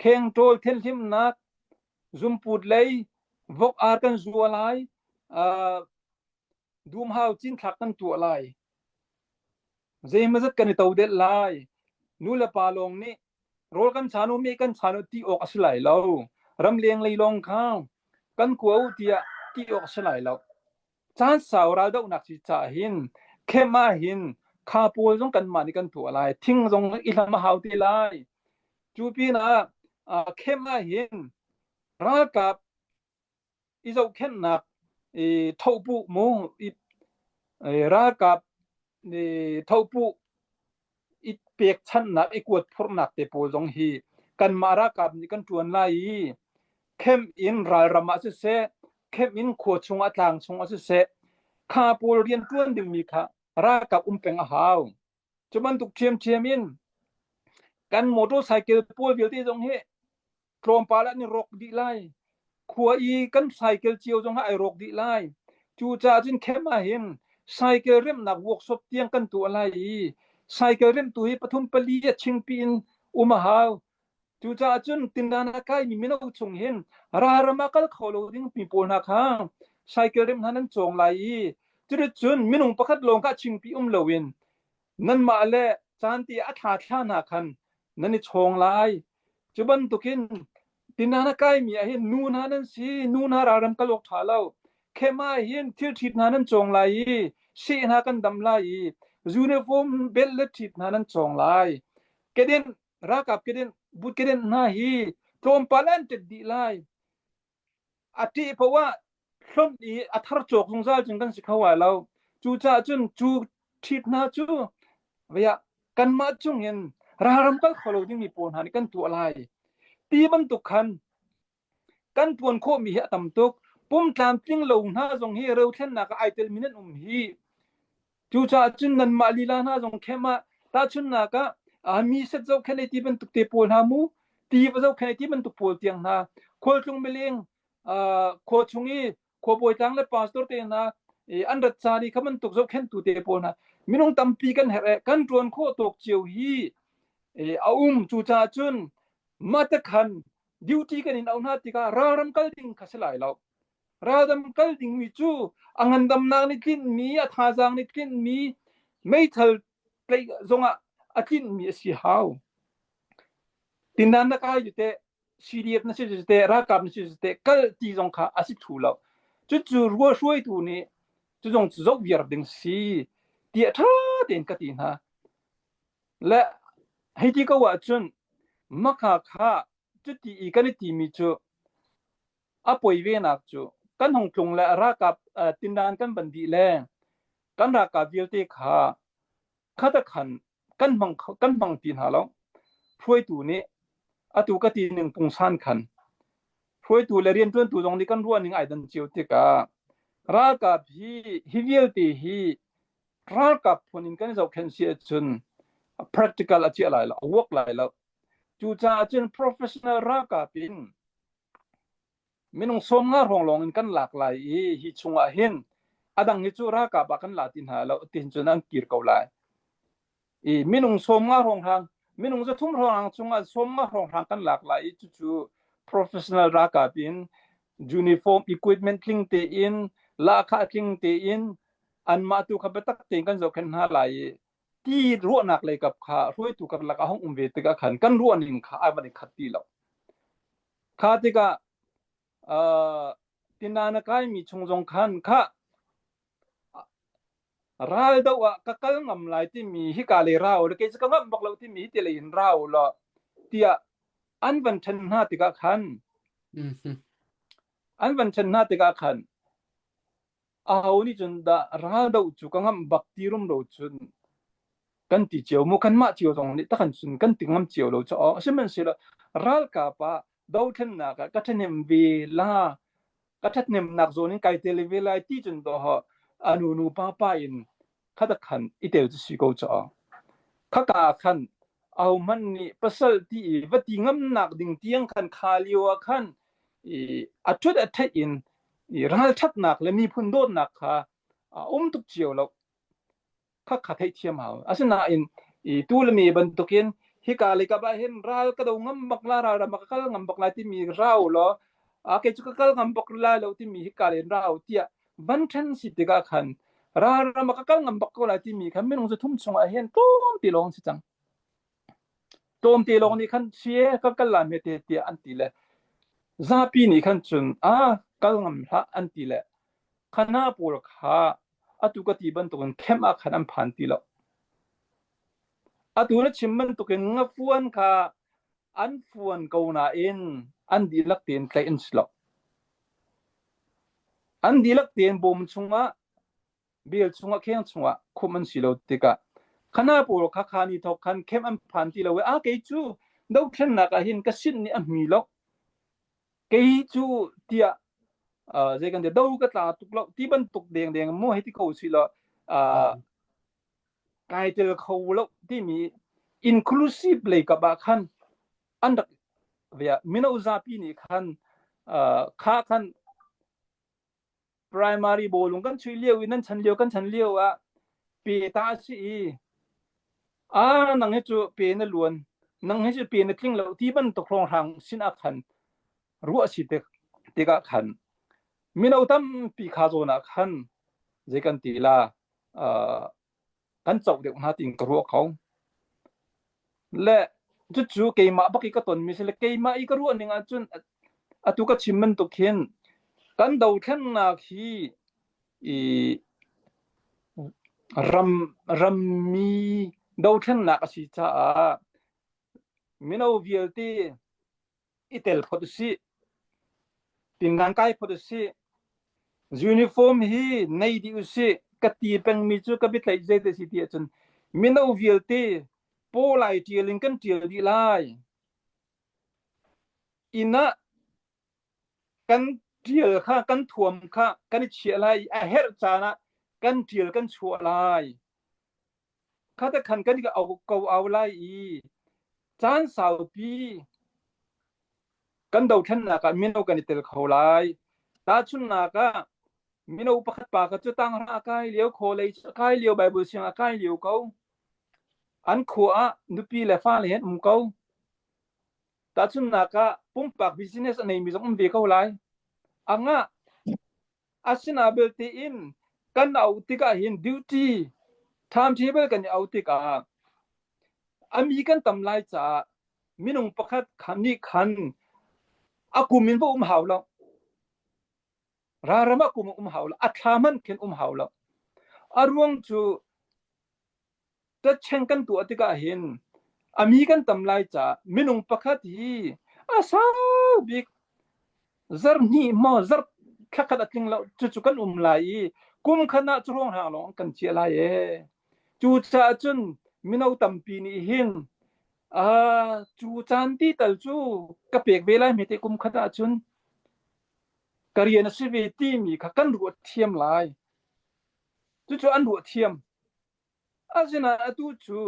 kheng ṭawl thianhlimnak zumput lei vok ar kan zua lai dumhau cinthlak kan tuah lai zeimazat kan i todelh lai nu le pa lawng nih rawl kan chan u meh kan chan u ti awk a si lai lo ramleng lei lawng kha kan kua u tiah ti awk a si lai lo Caan sau raldohnak si caah hin khem ah hin kha pawl zong kanmah nih kan tuah lai. Thing zong i hlam a hau te lai. Cu pinah khem ah hin ralkap i zohkhenhnak i thohpuh mu i ralkap i thohpuh i pekchanhnak i kuat phurhnak te pawl zong hi kanmah ralkap nih kan ṭuan lai i khem in ralram ah siseh khem in khua chungah tlang chungah siseh kha pawl rian ṭuan dingmi kha ralkap um peng a hau. Cu bantuk ṭhiamṭhiam in kan motorcycle pawl vialte zong hi tlawmpal ah an i rawk dih lai. Khua i kan cycle cio zong ah ai rawk dih lai. Cucaah cun khem ah hin cycle remhnak workshop tiang kan tuah lai i cycle remhtu hi pathum pali a chingpi in um a hau. Cucaah cun tindan a kaimi mino chung hin ralram ah kal kho lo ding mi pawl hna kha cycle remh hna nan cawng lai i cuticun minung pakhat lawng kha chingpi um loin nanmah le caan ti a thla thla hna khan nan i chawng lai. Cu bantukin tinan a kaimi ah hin nu hna nan si, nu hna ralram kal awk ṭha lo. Khem ah hin thil ṭhit hna nan cawng lai i seh hna kan dam lai i uniform bel le ṭhit hna nan cawng lai. Kedenh ralkap kedenh but kedenh hna hi tlawmpal an ṭet dih lai. A ṭeh paoh ah hlonh i a thar cawk zungzal cun kan si kho lai lo. Cucaah cun cu ṭhit hna cu vei ah kanmah chungin ralram kal kho lo dingmi pawl hna nih kan tuah lai. Ti bantuk khan kan ṭuan khawhmi hi a tam tuk. Pum tlamtling lo hna zong hi rothlennak ah ai telmi nan um hi. Cucaah cun nanmah lila hna zong khem ah tahchunhnak ah mi set zohkhenh ei ti bantuk te pawl hna mu, ti va zohkhenh ei ti bantuk pawl tiang hna, khualtlung mileng khua chung i khuabawi tlang le pastor te hna an rat caan i kha bantuk zohkhenhtu te pawl hna minung tampi kan herh e kan ṭuan khawh tawk cio hi a um cucaah cun mah te khan duty kan in auh hna tikah ralram kal ding kha si lai lo ralram kal dingmi cu a ngandamnak nih tlinhmi a thazaang nih tlinhmi meithal tlaih zongah a tlinhmi a si hau tindan na kai ju teh CDF na si cu teh ralkap na si cu teh kal ti zong kha a si thlu lo cucu rua hruaitu nih cu zong cu zoh viar ding si tiah ṭha tein ka ti hna le hei ti ko ahcun makha kha cuti i kan i timi cu a poi ve nak cu kan hung tlung le ralkap tindan kan ban dih le kan ralkap vialte kha khata khan kan hmang kan hmang ti hna lo hruaitu nih atu ka ti ning pungsan khan hruaitu le rianṭuantu zong nih kan ruah ning ai dan cio tikah ralkap hi hi vialte hi ralkap phun in kan zohkhenh si ahcun practical a chiah lai lo a work lai lo cucaah cun professional ralkap in Minung 50 hrawng lawng in kan lak lai i hi chungah hin a dang hi cu ralkap ah kan la ti hna lo ti cun an kir ko lai. I minung 50 hrawng hrang minung 300 hrawng chungah 50 hrawng hrang kan lak lai i cucu professional ralkap in uniform equipment tling tein lahkhah tling tein anmah tu kha biatak tein kan zohkhenh hna lai i ti ruahnak lei kap kha hruaitu karlak a hung um ve tikah khan kan ruahning kha ai van i khat ti lo. Kha tikah uh, Tina na kaimi chung zong khan khah ral do ah ka kal ngam lai timi hika lei ra u law kei cu ka ngamh bak lo timi hi ti lei in ra u law tiah an van ṭhen hna tikah khan an van ṭhen hna tikah khan aho nih cun dah ral doh cu ka ngamh bak ti rumro cun kan ti cio mu kanmah cio zong nih takan cun kan ti ngam cio lo cu sihmanhsehlaw ralkap ah dothlennak ah ka ṭhahnem ve la ka ṭhathnemnak zawn in kai tel ve lai ti cun dawh anu nu pa pa in khata khan i tel cu si ko caw khaka khan ahohmanh nih pasal ti i va ti ngamnak ding tiang khan kha lio ah khan i a ṭhut a theih in i ralṭhatnak le miphun dawtnak kha a um tuk cio lo. Khakha theihthiam hau. Asinain i tu le mi bantukin hika le kap ah hin ral ka do ngam bak la ral ram ka kal ngam bak lai timi rau law a kei cu ka kal ngam bak lai lo timi hika le rau tiah van ṭhen si tikah khan ral ram ka kal ngam bak ko lai timi khan minung zu thum chungah hin tlawmte lawng si cang. Tlawmte lawng nih khan sie ka kal lai me te tiah an ti le zapi nih khan cun a kal ngam hlah an ti le khana pawl kha atu ka ti bantukin camp ah khan an phan ti lo. Atu na chim bantukin ngafuan kha an fuan ko nain an dihlak tein tlaih an si lo. An dihlak tein bawm chungah bel chungah kheng chungah khumh an si lo tikah khana pawl kha kha ni thok khan camp an phan ti lo i a kei cu dothlennak ah hin ka sin nih a hmi lo kei cu tiah zei kan ti do ka tla tuk lo ti bantuk deng deng mu hei ti ko si lo kai tel kho lo timi inclusive lei kap ah khan an rak via mino zapi nih khan kha khan primary bawlung kan chuih lio i nan chan lio kan chan lio ah pe ta a si i a nang hi cu pe na luan nang hi cu pe na tling lo ti bantuk hrawnghrang sin ah khan ruah si tik tikah khan mino tampi kha zawn ah khan zei kan ti la kan coh deuh hna tiin ka ruah kho. Le cucu keimah bak i ka tonmi si le keimah i ka ruah ning ahcun atu ka chim bantuk hin kan dothlennak hi i ram rammi dothlennak a si caah mino vialte i tel phot usih. Tingan kai phot usih. Uniform hi nei dih usih. Ka ti pengmi cu ka biatlaih zei te si ti ahcun mino vialte paw lai ṭial in kan ṭial dih lai. Inn ah kan ṭial kha kan thuam kha kan i chiah lai i a herh caan ah kan ṭial kan chuah lai. Kha khan kan i ko au lai i caan saupi kan dothlennak ah mino kan i tel kho lai. Tahchunhnak ah mino pakhat pa kha cu tanghra a kai lio, college a kai lio, Bible siang a kai lio ko. An khua ah nupi le fale he an um ko. Tahchunhnak ah pumpak business a neimi zong um ve ko lai. A ngah Asina belte in kan auh tikah hin duty timetable kan i auh tikah a mi kan tam lai caah minung pakhat nih khan a kum in va um hau lo. Ralram ah kum um hau lo. A thla hmanh khin um hau lo. A ruang cu Tacheng kan tuah tikah hin a mi kan tam lai caah minung pakhat hi a sau bik zarh hnih maw zarh thlakhat a tling lo cucu kan um lai i kum khat ah cu ruang lawng kan chiah lai ee. Cucaah cun mino tampi nih hin cu caan ti tal cu ka pek ve lai hme te kum khat ahcun ka rian a si ve timi kha kan ruat thiam lai. Cucu an ruah thiam. Asinain atu cu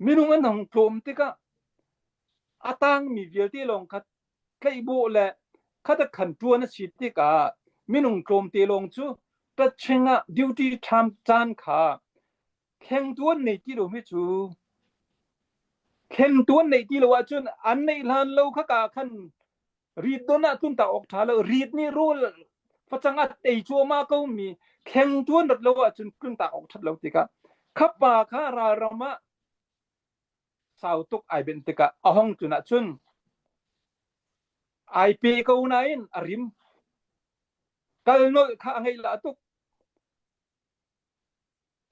minung an hung tlawm tikah a tangmi vialte lawng kha tlaihbawh le khatakhan ṭuan a si tikah minung tlawmte lawng cu taching ah duty ṭham caan kha thlengtu an nei ti lomi cu thlengtu an neih ti lo ahcun an neih hlan lo kha ka khan Rit don ah tluntak awk ṭha lo. Rit nih rawl facang a ei cuahmah ko mi thleng tuan rat lo ahcun tluntak awk ṭhat lo tikah khapa kha ralram ah sau tuk ai benh tikah a hong tlun ahcun ai pe ko nain a rim. Kal nolh kha a ngeih lah tuk.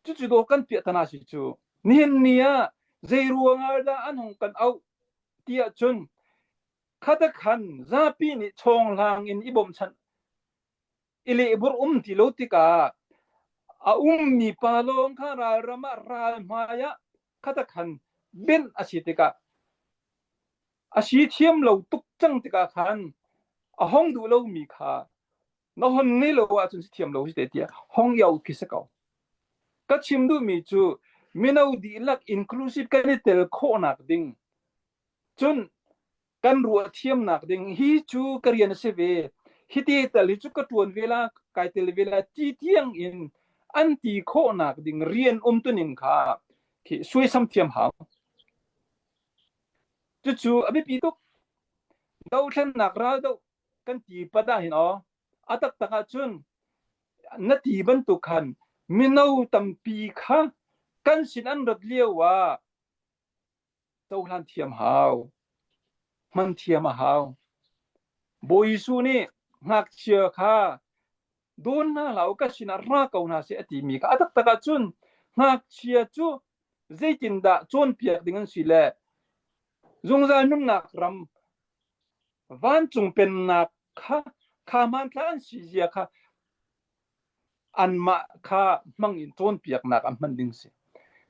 Cucu dawh kan piah tana si cu. Nihin ni ah zei ruangah dah an hung kan auh tiah cun khata khan zapi nih chawnghlang in i bawmhchanh i lehburh um ti lo tikah a ummi pa lawng kha ralram ah ral hmai ah khata khan benh a si tikah a si thiam lo tuk cang tikah khan a hong duh lomi kha na hon ngei lo ahcun si thiam lo si te tiah hong iau khi si ko. Ka chim duhmi cu mino dihlak inclusive kan i tel khawhnak ding cun kan ruah thiamnak ding hi cu ka rian a si ve hiti tal hi cu ka ṭuan ve la kai tel ve la ti tiang in an ti khawhnak ding rian umtuning kha khi suaisam thiam hau. Cucu a biapi tuk. Dothlennak raldoh kan ti pat ah hin aw a taktak ahcun na ti bantuk khan mino tampi kha kan sin an rat lio ah cohlan thiam hau hman thiam a hau Bawi Jesuh nih ngakchia kha dawn hna hlah u ka sinah ra ko hna seh a timi kha a taktak ahcun ngakchia cu zeitindah cawnpiak ding an si le zungzal nunnak ram vancung pennak kha kha hmanthlak an si zia kha anmah kha hmang in cawnpiaknak an hman ding si.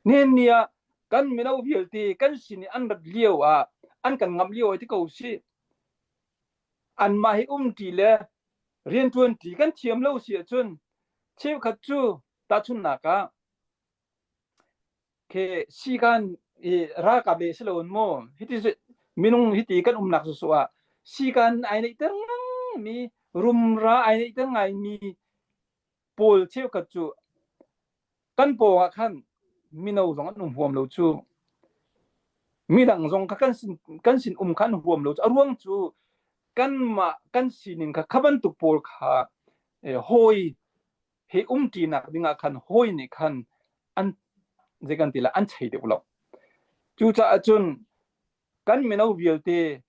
Nihin ni ah kan mino vialte kan sin i an rat lio ah an kan ngamh lio ai ti ko si. Anmah hi umṭi le rianṭuanṭi kan thiam lo si ahcun cheukhat cu tahchunhnak ah Khi sikan i ralkap le si loin maw hiti minung hiti kan umnak sawsawh ah sikan ai neihter mi rumra ai neihter ngaimi pawl cheukhat cu kan pawng ah khan mino zong an um huam lo cu midang zong kha kan sin kan sin um kha an huam lo cu a ruang cu kanmah kan sining kha kha bantuk pawl kha hawi he umṭinak dingah khan hawi nih khan an zei kan ti lai an chei deuh lo. Cucaah cun kan mino vialte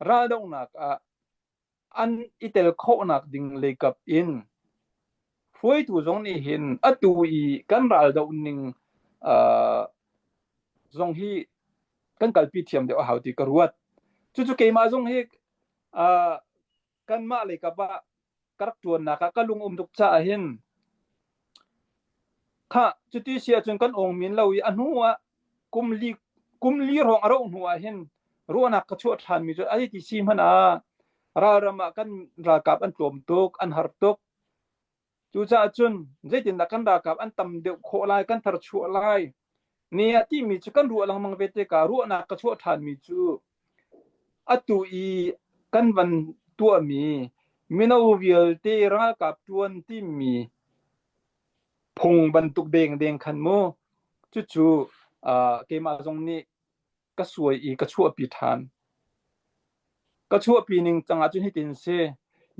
raldohnak ah an i tel khawhnak ding leikap in hruaitu zong nih hin atu i kan raldoh ning uh, zong hi kan kalpi thiam deuh a hau ti ka ruat. Cucu keimah zong hi uh, kanmah leikap ah ka rak ṭuannak ah ka lung um tuk caah hin khah cuti si ahcun kan ong min lo i a hnu ah kum li kum li hrawng a rauh hnu ah hin ruahnak ka chuah ṭhanmi cu ai ti si hmanh ah ralram ah kan ralkap an tlawm tuk an har tuk Cucaah cun zeitindah kan ralkap an tam deuh khawh lai, kan tharchuah lai? Ni ah timi cu kan ruah lengmang ve tikah ruahnak ka chuah ṭhanmi cu atu i kan van tuahmi mino vialte ralkap ṭuan timi phung bantuk dengdeng khan mu cucu uh, keimah zong nih ka suai i ka chuahpi ṭhan. Ka chuahpi ning cang ahcun hitin si.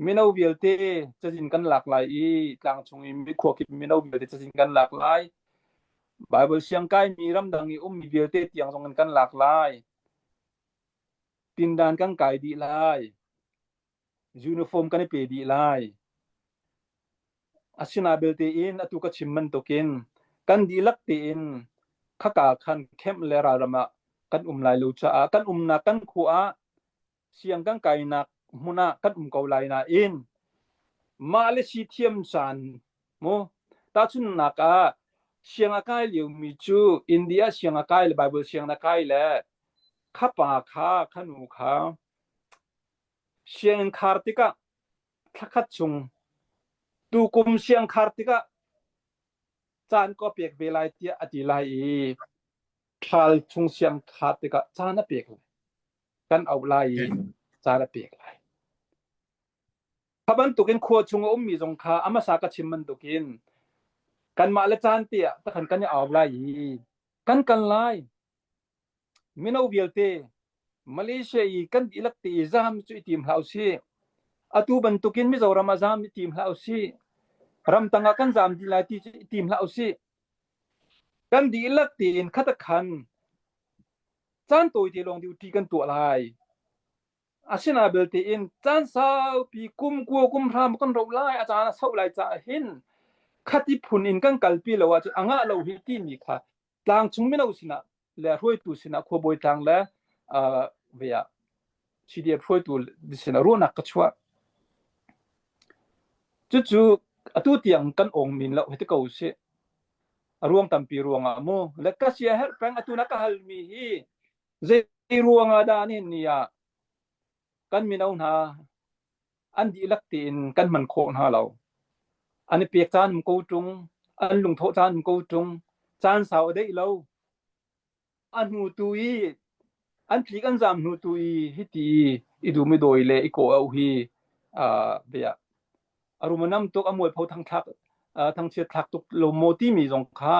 Mino vialte cazin kan lak lai i tlangchung i khua kip mino vialte cazin kan lak lai. Bible siang kaimi ramdang i ummi vialte tiang zong in kan lak lai. Tindan kan kai dih lai. Uniform kan i pe dih lai. Asina belte in atu ka chim bantukin kan dihlak tein khaka khan camp le ralram ah kan um lai lo caah kan umnak kan khua ah siang kan kainak hmun ah kan um ko lai nain mah le si thiam caan mu tahchunhnak ah siang a kai liomi cu India siang a kai le Bible siang a kai le kha pa kha kha nu kha sianginn khar tikah thlakhat chung tukum siangkhar tikah caan ka pek ve lai tiah a ti lai i thal chung siangkhar tikah caan a pek lai kan auh lai i caan a pek lai kha bantukin khua chung a ummi zong kha a hmasa ka chim bantukin kanmah le caan te ah takhan kan i au lai i kan kal lai Mino vialte Malaysia i kan dihlak te i zaam cu i tim hlah usih. Atu bantukin Mizoram ah zaam i tim hlah usih. Ramtang ah kan zaam dih lai ti cu i tim hlah usih. Kan dihlak tein khat a khan caan tawite lawng duty kan tuah lai. Asina belte in caan saupi kum kua kum hram kan ro lai a caan a sauh lai caah hin khati phun in kan kalpi lo ahcun a ngah lo hi timi kha tlangchung mino sinah le hruaitu sinah khuabawi tlang le uh, vea CDF hruaitu sinah ruahnak ka chuah. Cucu atu tiang kan ong min lo hiti ko si. A ruang tampi ruangah mu le ka sia herh peng atu na ka halmi hi zei ruangah dah nihin ni ah kan mino hna an dihlak tein kan hman khawh hna lo. An i pek caan um ko ṭung, an lungthawh caan um ko ṭung, caan sau a deih lo. A hnu tu i an tlik an zaam hnu tu i hiti i dum i dawi le i kawh auh hi uh, bia a rum a nam tuk a mualpho thangthlak uh, thangchiat thlak tuk lo maw timi zong kha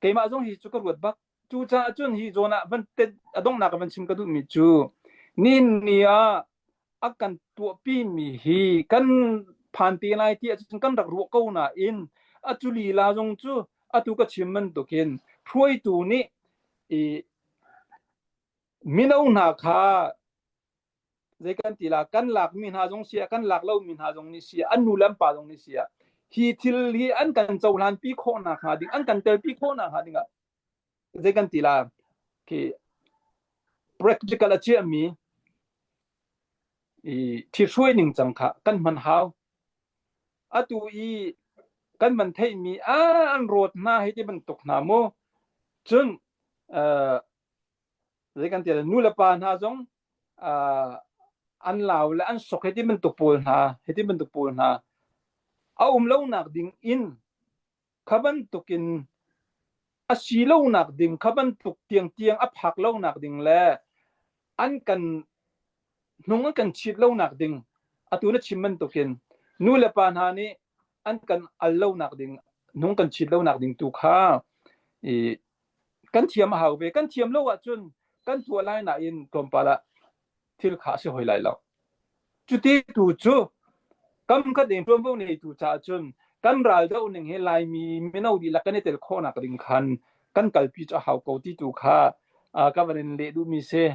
keimah zong hi cu ka ruat bak Cucaah cun hi zawn ah van tet a donghnak ah van chim ka duhmi cu nihin ni ah a kan tuahpimi hi kan phan te lai ti ahcun kan rak ruah ko nain atu lila zong cu atu ka chim bantukin hruaitu nih i mino hna kha zei kan ti la kan lakmi hna zong si ah kan lak lomi hna zong nih si ah an nu le an pa zong nih si ah hi thil hi an kan cohlan pi khawh nak hnga ding an kan telpi khawh nak hnga ding ah zei kan ti la khi practical a chiahmi i thihruai ning cang kha kan hman hau atu i kan man theihmi a an rawt hna hei ti bantuk hna mu cun zei kan ti nu le pa hna zong an lau le an sok hei ti bantuk pawl hna hei ti bantuk pawl hna a um lonak ding in kha bantukin a si lonak ding kha bantuk tiangtiang a phak lonak ding le an kan hnung an kan chit lonak ding atu na chim bantukin nu le pa hna nih an kan al lonak ding hnung kan chit lonak ding tu kha i kan thiam a hau ve kan thiam lo ahcun kan tuah lai nain tlawmpal ah thil kha a si hoi lai lo cuti tu cu kam khat ding ṭuanvo neitu caah cun kan ral doh ning hi Laimi mino dihlak kan i tel khawhnak ding khan kan kalpi cu a hau ko ti tu kha ka van in leh duhmi si.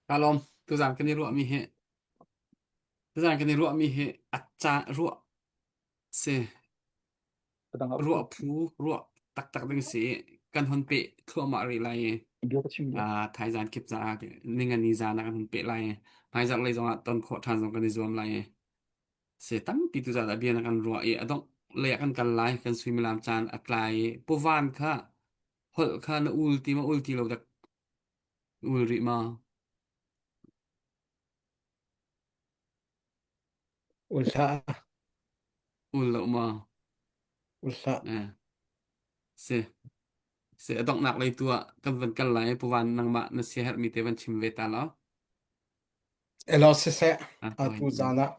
Ka lawm tuzan kan i ruahmi hi tuzan kan i ruahmi hi a ca ruah si ruah phu ruah taktak ding si kan hon peh thluahmah rih lai i thaizan kip za ningani zan ah kan hun peh lai i hmaizarh lei zongah ton khawh ṭhan zong kan i zuam lai i se tampi tu zat ah bia na kan ruah i a dongh lei ah kan kal lai kan suimilam caan a tlai i puvan kha holh kha na ul ti ma ul ti lo dak ul rih ma Ul hlah. Ul lo ma? Ul hlah. Eh. Si. Si a donghnak lei tu ah kan van kal lai puvan nangmah na siaherhmi te van chim ve ta lo. Elo siseh Ah, atu zan ah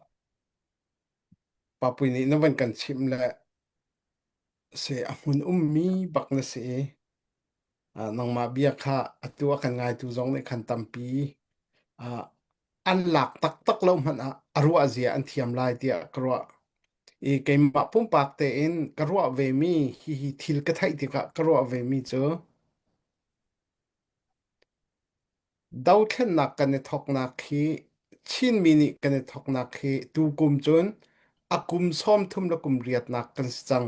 papui nih na van kan chimh le si a hmun ummi bak na si i ah, nangmah bia kha atu a kan ngaitu zong nih khan tampi ah, an lak taktak lo hmanh ah a ruah zia an thiam lai tiah ka ruah. I keimah pumpak tein ka ruah vemi hihi thil ka theih tikah ka ruah vemi cu dothlennak kan i thawknak hi Chinmi nih kan i thawknak hi tukum cun a kum 30 le kum riatnak kan si cang.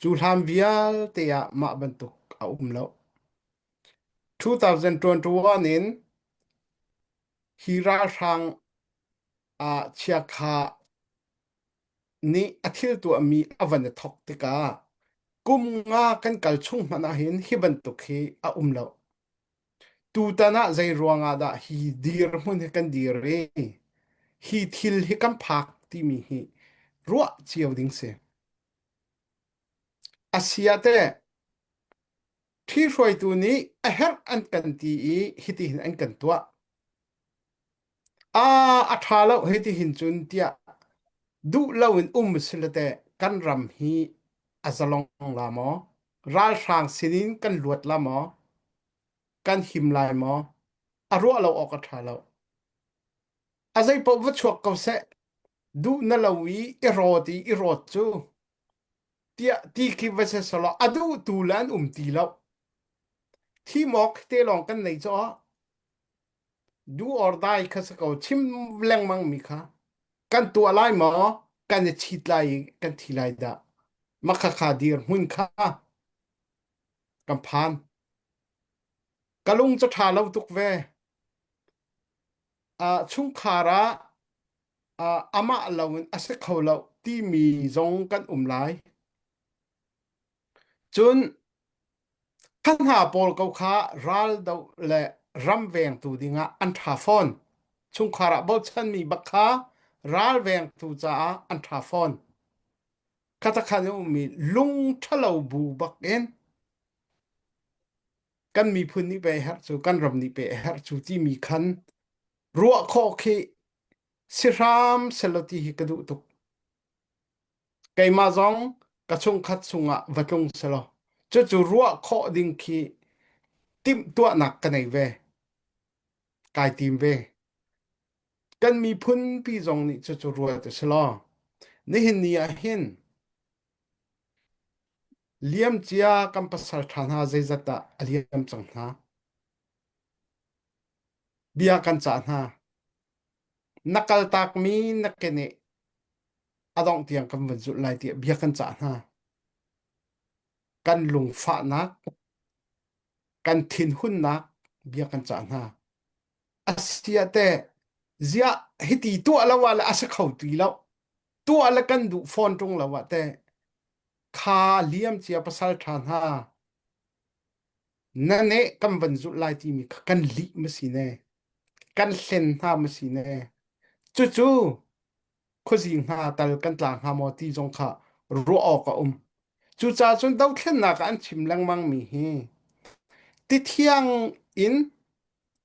Cu hlan vialte ah mah bantuk a um lo. 2021 in hi ralhrang ah chiakha nih a thil tuahmi a van i thawk tikah kum nga kan kal chung hmanh ahhin hi bantuk hi a um lo. Tutan ah zei ruangah dah hi dirhmun hi kan dir i hi thil hi kan phak timi hi ruah cio ding si. A si ah teh ṭhihruaitu nih a herh an kan ti i hitihin an kan tuah. Aa a ṭha lo hitihin cun tiah duh loin um si le teh kan ram hi a zalong la maw? Ralhrang sinin kan luat la maw? Kan him lai maw? A ruah lo awk a ṭha lo. A zeipaoh va chuak ko seh. Duh na lo i i rawt i i rawt cu tiah ti khi va si selaw a duhtu le an um ti lo. Thim awk te lawng kan nei caw. Do or die kha si ko chim lengmang mi kha kan tuah lai maw kan i chit lai i kan thi lai dah makha kha dir hmun kha kan phan ka lung cu ṭha lo tuk ve uh, chungkhar ah uh, amah lo in a si kho lo timi zong kan um lai cun Kha hna pawl ko kha raldoh le ramvengtu dingah an ṭha fawn. Chungkhar ah bochanmi bak kha ralvengtu caah an ṭha fawn. Khatakhan a ummi lung ṭhalo bu bak in kan miphun nih pe herh cu kan ram nih pe herh cu timi khan ruah khawh khi si hram selaw ti hi ka duh tuk. Keimah zong ka chungkhat chungah va tlung selaw cucu ruah khawh ding khi timhtuahnak ka nei ve. Kai tim ve. Kan miphun pi zong nih cucu ruat u selaw nihin ni ah hin liamcia kan pasal ṭha hna zeizat dah a liam cang hna. Bia kan cah hna. Na kaltakmi na keneh a dongh tiang kan van zulh lai tiah bia kan cah hna. Kan lungfahnak, kan thinhunnak bia kan cah hna. Asia te ziah hiti tuah lo ah le a si kho ti lo. Tuah le kan duh fawn ṭung lo ah te kha liam cia pasal ṭha hna na ne kan van zulh lai timi kha kan lih ma si ne kan hlen hna ma si ne cucu khuazing hna tal kan tla hnga maw ti zong kha ruah awk a um. Cucaah cun dothlennak ah an chim lengmang mi hi ti thiang in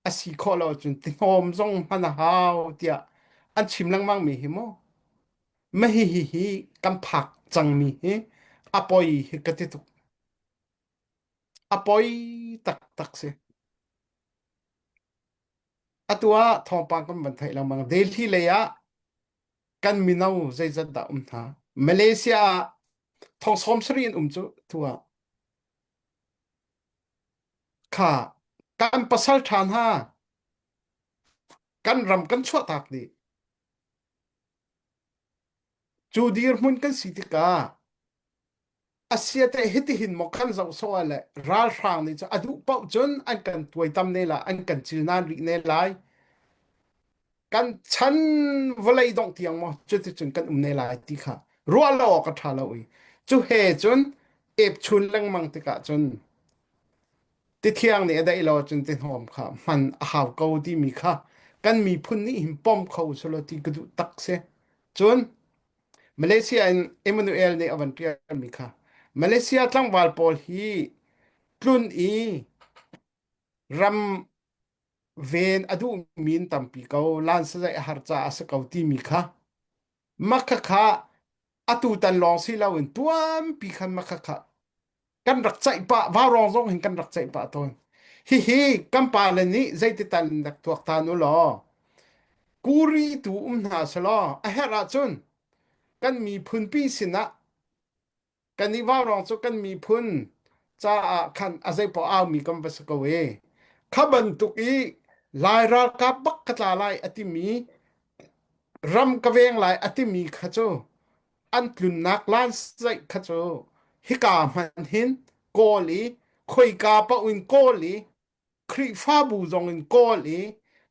a si khawh lo cun ti hnawm zong hman a hau tiah an chim lengmang mi hi mu ma hi hi hi kan phak cang mi hi a poi hi ka ti tuk a poi taktak si Atu ah thawngpang kan van theih lengmang. Delhi lei ah kan mino zeizat dah um hna. Malaysia ah thong 70 in um cu tu ah. Kha kan pasal ṭha hna kan ram kan chuahtak dih. Cu dirhmun kan si tikah Asia te hitihin maw kan zoh sawh ah le ralhrang nih cu a duh paoh cun an kan tuaitam ne lai an kan cilnan rih ne lai kan chan vawlei dongh tiang maw cuticun kan um ne lai ti kha ruah lo awk a ṭha lo i cu he cun epchun lengmang tikah cun tithiang nih a daih lo cun tihnawm kha hman a hau ko timi kha kan miphun nih hin pom kho selaw ti ka duh tak si cun Malaysia in Emmanuel nih a van ṭialmi kha Malaysia tlangval pawl hi tlun i ram ven a duhmi an tampi ko lan sazaih a har caah a si ko timi kha makha kha atu tan lawng si loin tuanpi khan makha kha kan rak ceih pah vaurawng zong hin kan rak ceih pah tawn hihi kan pale nih zeiti tal in rak tuaktan u law kuri tu um hna selaw a herh ahcun kan miphunpi sinah kan i vaurawng cu kan miphun caah khan a zeipaoh aumi kan va si ko e kha bantuk i lai ralkap bak ka tla lai a timi ram ka veng lai a timi kha cu an tlunnak lanzaih kha cu hika hmanh hin kawl i khoika paoh in kawl i Khrihfabu zong in kawl i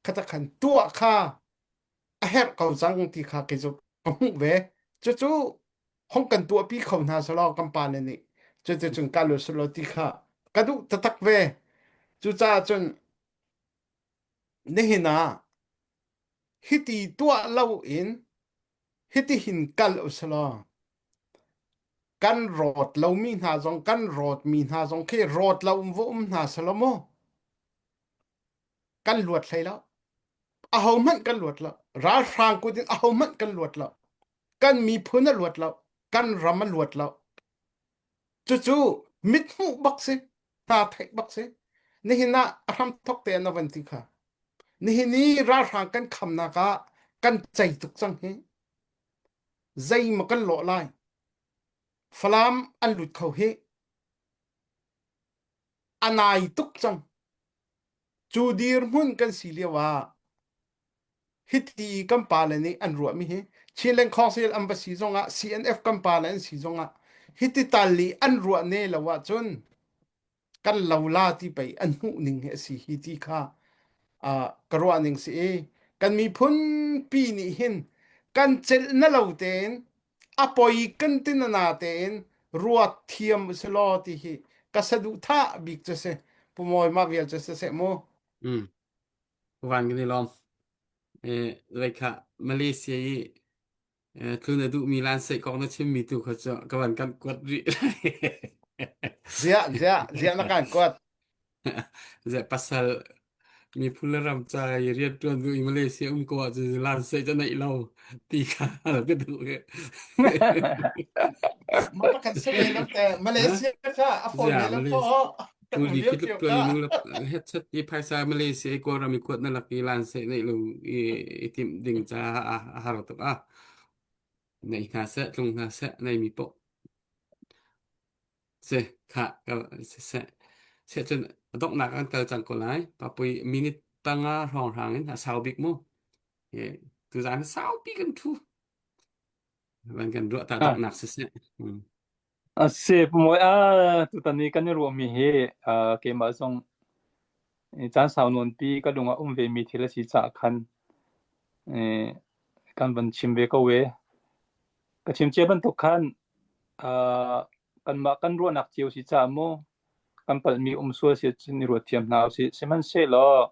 khata khan tuah kha a herh ko cang ti kha kei cu ka hmuh ve. Cucu hong kan tuahpi kho hna selaw kan pale nih cuticun kal u selaw ti kha ka duh taktak ve. Cucaah cun nihin ah hiti tuah loin hitihin kal u selaw kan rawt lomi hna zong kan rawtmi hna zong khi rawt lo um va um hna selaw mu kan luat hlei lo aho hmanh kan luat lo ralhrang kut in aho hmanh kan luat lo kan miphun a luat lo kan ram a luat lo Cucu mithmuh bak si, hna theih bak si. Nihin ah a hramthok te na van ti kha. Nihin i ralhrang kan khamnak ah kan cei tuk cang hi. Zei maw kan lawh lai. Falam an lut kho hi. A nai tuk cang. Cu dirhmun kan si lio ah. Hiti kan pale nih an ruahmi hi Chinland Council an va si zongah CNF kan pale an si zongah hiti tal i an ruah ne lo ahcun kan lo la ti pei an hmuh ning hi a si hi ti kha uh, ka ruah ning si i kan miphun pi nih hin kan celh na lo tein a poi kan tin na tein ruat thiam uselaw ti hi ka saduhthah bik cu si pumawi ma vial cu si seh mu Mm. Van kan i lawm. Eh, like kha Malaysia i Tlun a duhmi lansei kong na chimmi tu kha cu ka van kan kuat rih. Ziah, ziah, ziah na kan kuat. Ziah pasal miphun le ram ca i rianṭuan duh i Malaysia um ko ahcun lansei cu neih lo ti kha ka duh. Mah kan si ve lo te Malaysia kha a fawi Ziah ve lo Malaysia ko. tu Um li lio khi tluk cio tuan ka. i nu le hetchet i phaisa Malaysia i Kawlram i kuat na lak i lansei neih lo i i timh ding caah a a har tuk ah. Nei hna seh, tlung hna seh, neimi paoh Si, khah, siseh. Seh cun a donghnak an kal cang ko lai. Papui minute panga hrawnghrang in a sau bik mu. E, tuzaan saupi kan thu. Van kan ruah ta donghnak siseh. Mm. A si pumawi a tutan i kan i ruahmi hi uh, keimah zong caan sau nawnpi ka lung ah um ve mi thil a si caah khan eh, kan van chim ve ko e. Ka chim cia bantuk khan uh, kanmah kan ruahnak cio si caah mu kan palhmi um sual si cun i ruat thiam hna usih. Sihmanhsehlaw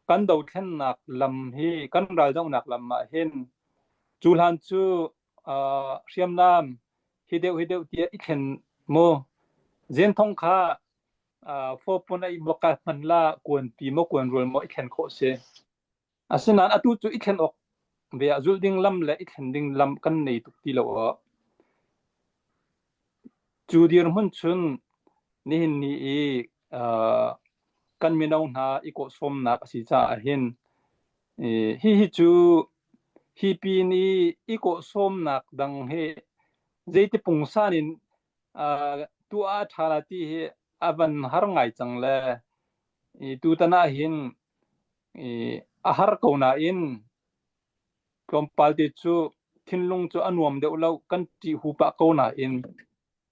kan dothlennak lam hi kan raldohnak lam ah hin cu hlan cu uh, hriamnam hi deuh hi deuh tiah i thlen mu zenthong kha uh, fawpun ai maw ka hman la kuanpi maw kuanrual maw i thlen khawh si. Asinain atu cu i thlen awk ve ah zulh ding lam le i thlen ding lam kan nei tuk ti lo aw. Cu dirhmun cun nihin ni i uh, kan mino hna i kawhsawmnak a si caah hin hihi cu hi pin i i kawhsawmnak dang hi zeiti pungsan in uh, tuah a ṭha la ti hi a van har ngai cang le i tutan ah hin i a har ko nain tlawmpal te cu thinlung cu a nuam deuh lo kan ṭih hu pah ko nain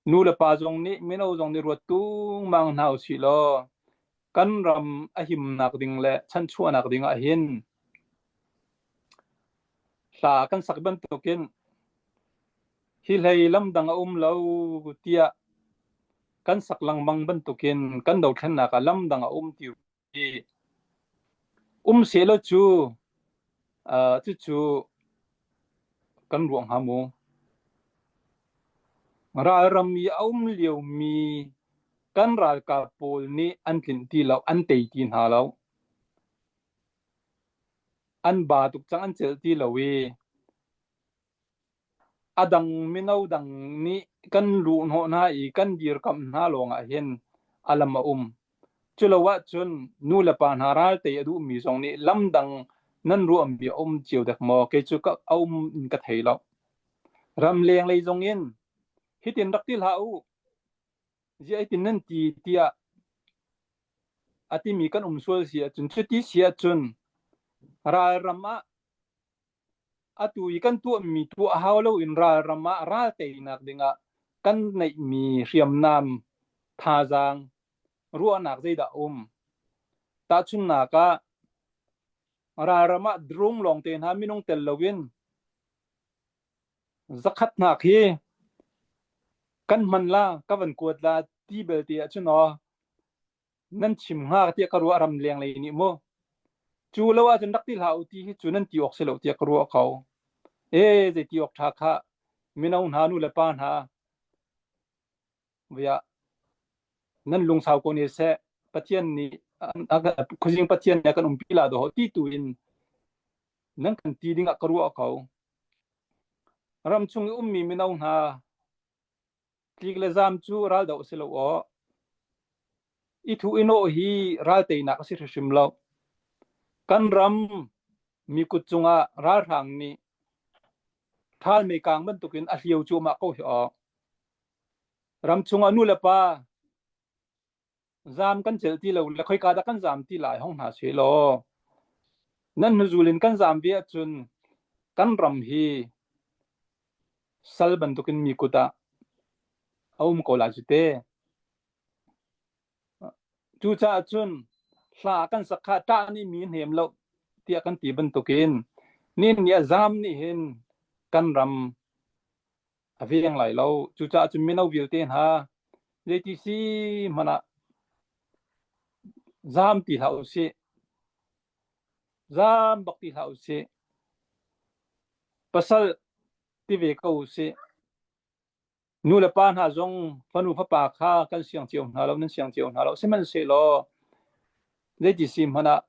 nu le pa zong nih mino zong nih ruat tungmang hna usih law kan ram a himnak ding le chanchuahnak ding ah hin hla kan sak bantukin hi hlei lamdang a um lo tiah kan sak lengmang bantukin kan dothlennak ah lamdang a um ti Um sehlaw cu uh, cucu kan ruah hnga mu. Ralram i a um liomi kan ralkap pawl nih an tlinh ti lo, an tei ti hna lo. An ba tuk cang, an celh ti lo i A dang mino dang nih kan luhhnawh hna i kan dirkamh hna lawngah hin a lam a um. Culo ahcun nu le pa hna ralte a duhmi zong nih lamdang nan ruahmi a um cio dek maw? Kei cu ka a um in ka thei lo. Ramleng lei zong in hitin rak ti hlah u. Ziah hitin nan ti tiah a timi kan um sual si ahcun cuti si ahcun ralram ah Atu i kan tuahmi tuah hau loin ralram ah ral teinak dingah kan neihmi hriamnam thazaang ruahnak zeidah a um? Tahchunhnak ah, ralram ah drone lawngte hna minung tel loin zakhat hna khi kan hman la, ka van kuat la ti belte ahcun aw nan chim hnga tiah ka ruah ram leng lei nih mu cu lo ahcun rak ti hlah u ti hi cu nan ti awk si lo tiah ka ruah ko e zei ti awk ṭha kha mino hna nu le pa hna via nan lungsau ko ne seh pathian nih khuazing pathian nih a kan umpi la do ti tu in nan kan ti ding ah ka ruah ko ram chung i ummi mino hna Tlik le zaam cu raldoh a si lo aw. I thuh i nawh hi ral teinak a si hrimhrim lo. Kan ram mi kut cungah ralhrang nih ṭhal meikang bantukin a hlio cuahmah ko hi aw. Ram chungah nu le pa zaam kan celh ti lo le khoika dah kan zaam ti lai hong hna seh law. Nan hnuzul in kan zaam ve ahcun kan ram hi sal bantukin mi kut ah a um ko lai cu te. Cucaah cun hla kan sak kha ṭah nih mi hnem lo tiah kan ti bantukin nin nih a zaam nih hin kan ram a veng lai lo. Cucaah cun mino vialte hna zeiti si hmanh ah zaam ti hlah usih. Zaam bak ti hlah usih. Pasal ti ve ko usih. Nu le pa hna zong fanu fapa kha kan siang cio hna lo, nan siang cio hna lo. Sihmanhsehlaw zeiti si hmanh ah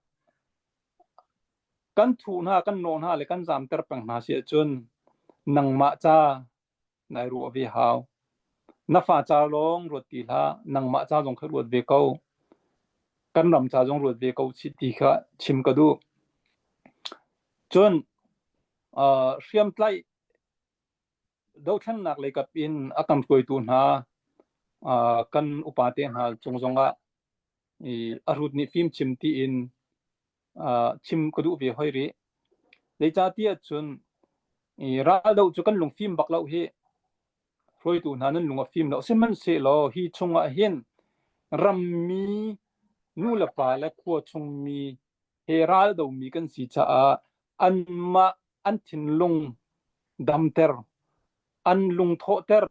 kan thuh hna, kan nawh hna le kan zamter peng hna si ahcun nangmah ca nai ruah ve hau. Na fa ca lawng ruat ti hlah, nangmah ca zong kha ruat ve ko. Kan ram ca zong ruat ve ko ti kha chim ka duh. Cun uh, hriamtlaih dothlennak lei kap in a kan hruaitu hna kan upate hna cung zongah i a hrut nih fim chim tiin chim ka duh ve hoi rih. Zeicahtiah cun i raldoh cu kan lungfim bak lo hi hruaitu hna nan lung a fim lo. Sihmanhsehlaw hi chungah hin rammi nu le pa le khua chungmi he raldomi kan si caah anmah an thinlung damter, an lungthawhter,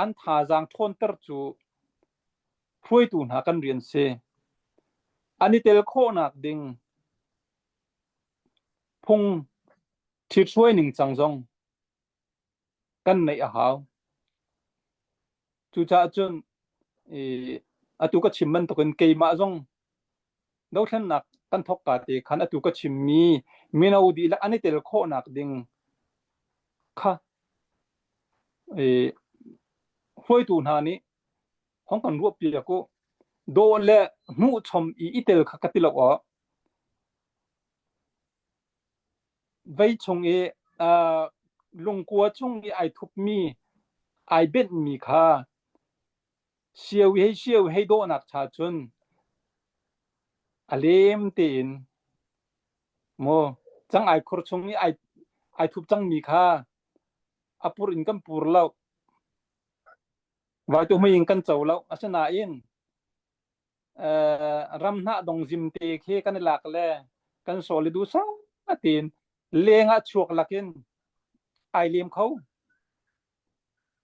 an thazaang ṭhawnter cu hruaitu hna kan rian si. An i tel khawhnak ding phung ṭhithruai ningcang zong kan neih a hau. Cucaah cun i atu ka chim bantukin keimah zong dothlennak kan thawkka te khan atu ka chimmi mino dihlak an i tel khawhnak ding kha i hruaitu hna nih hong kan ruahpiak u. Dawh le hmuhchom i i tel kha ka ti lo aw. Vei chung i uh, lungkua chung i ai thupmi ai benhmi kha siau hei siau hei dawhnak cha cun a lem tein maw cang ai khur chung i ai ai thup cangmi kha a pur in kan pur lo vai tu mei in kan co lo asinain ram hnah dong zim te khi kan i lak le kan sawl i duhsah tein leng ah chuak lakin ai lem kho.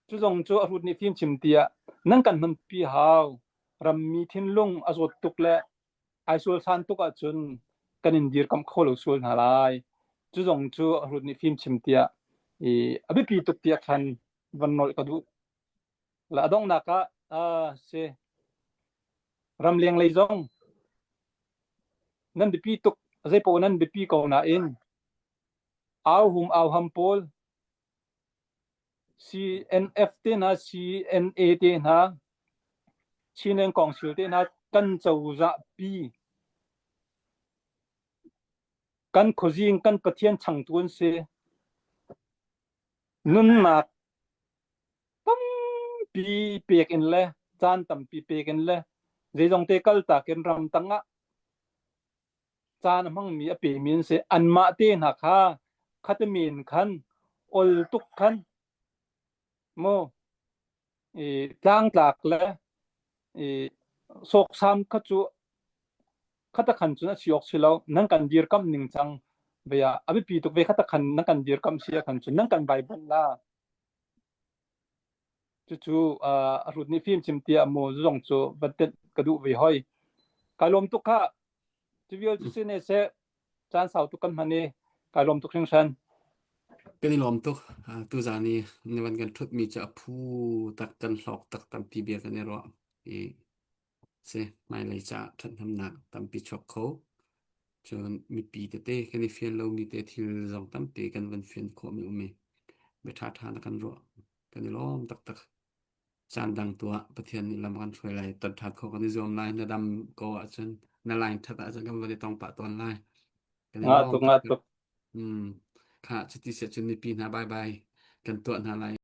Cu zong cu a hrut nih fim chim tiah nan kan hmanpi hau. Rammi thinlung a zawt tuk le ai sualsan tuk ahcun kan in dirkamh kho lo sual hna lai. Cu zong cu a hrut nih fim chim tiah i a biapi tuk tiah khan van nolh ka duh. La a donghnak ah uh, si ramleng lei zong nan biapi tuk zeipaoh nan biapi ko nain au hum au ham pawl CNF te hna CNA te hna Chin and Council te hna kan cozah pi kan khuazing kan Pathian changtu an si nunnak tampi pek in le caan tampi pek in le zeizong te kaltak in ramtang ah caan a hmangmi a pemi an si. Anmah te hna kha khatamen khan ol tuk khan mu i tlangtlak le i sawksam kha cu khata khan cun a si awk si lo. Nan kan dirkamh ning cang ve ah a biapi tuk ve khata khan nan kan dirkamh si ah khan cun nan kan vaivuanh la. Cucu a hrut nih fim chim tiah mu zong cu van tenh ka duh ve hoi. Kai lawm tuk khah. Cu vial cu si ne seh caan sau tuk kan hman i kai lawm tuk hringhran. Kan i lawm tuk. Tuzaan i na van kan ṭhutmi cu a phu tak kan hlawk tak tampi bia kan i ruah. I si hmailei caah ṭhathnemnak tampi chuak kho. Cun mipi tete kan i fian lomi te thil zong tampi kan van fian khawhmi um i bia ṭhaṭha na kan ruah. Kan i lawm taktak. Caan dang tu ah Pathian nih lam kan hruai lai. Ton ṭhat khawh kan i zuam lai. Na dam ko ahcun na line ṭhat ahcun kan van i tong pah tawn lai. Kan i Nga lawm tuk nga taktak. tuk. Hmm. Kha cuti siah cun mipi hna bye bye kan tuah hna lai.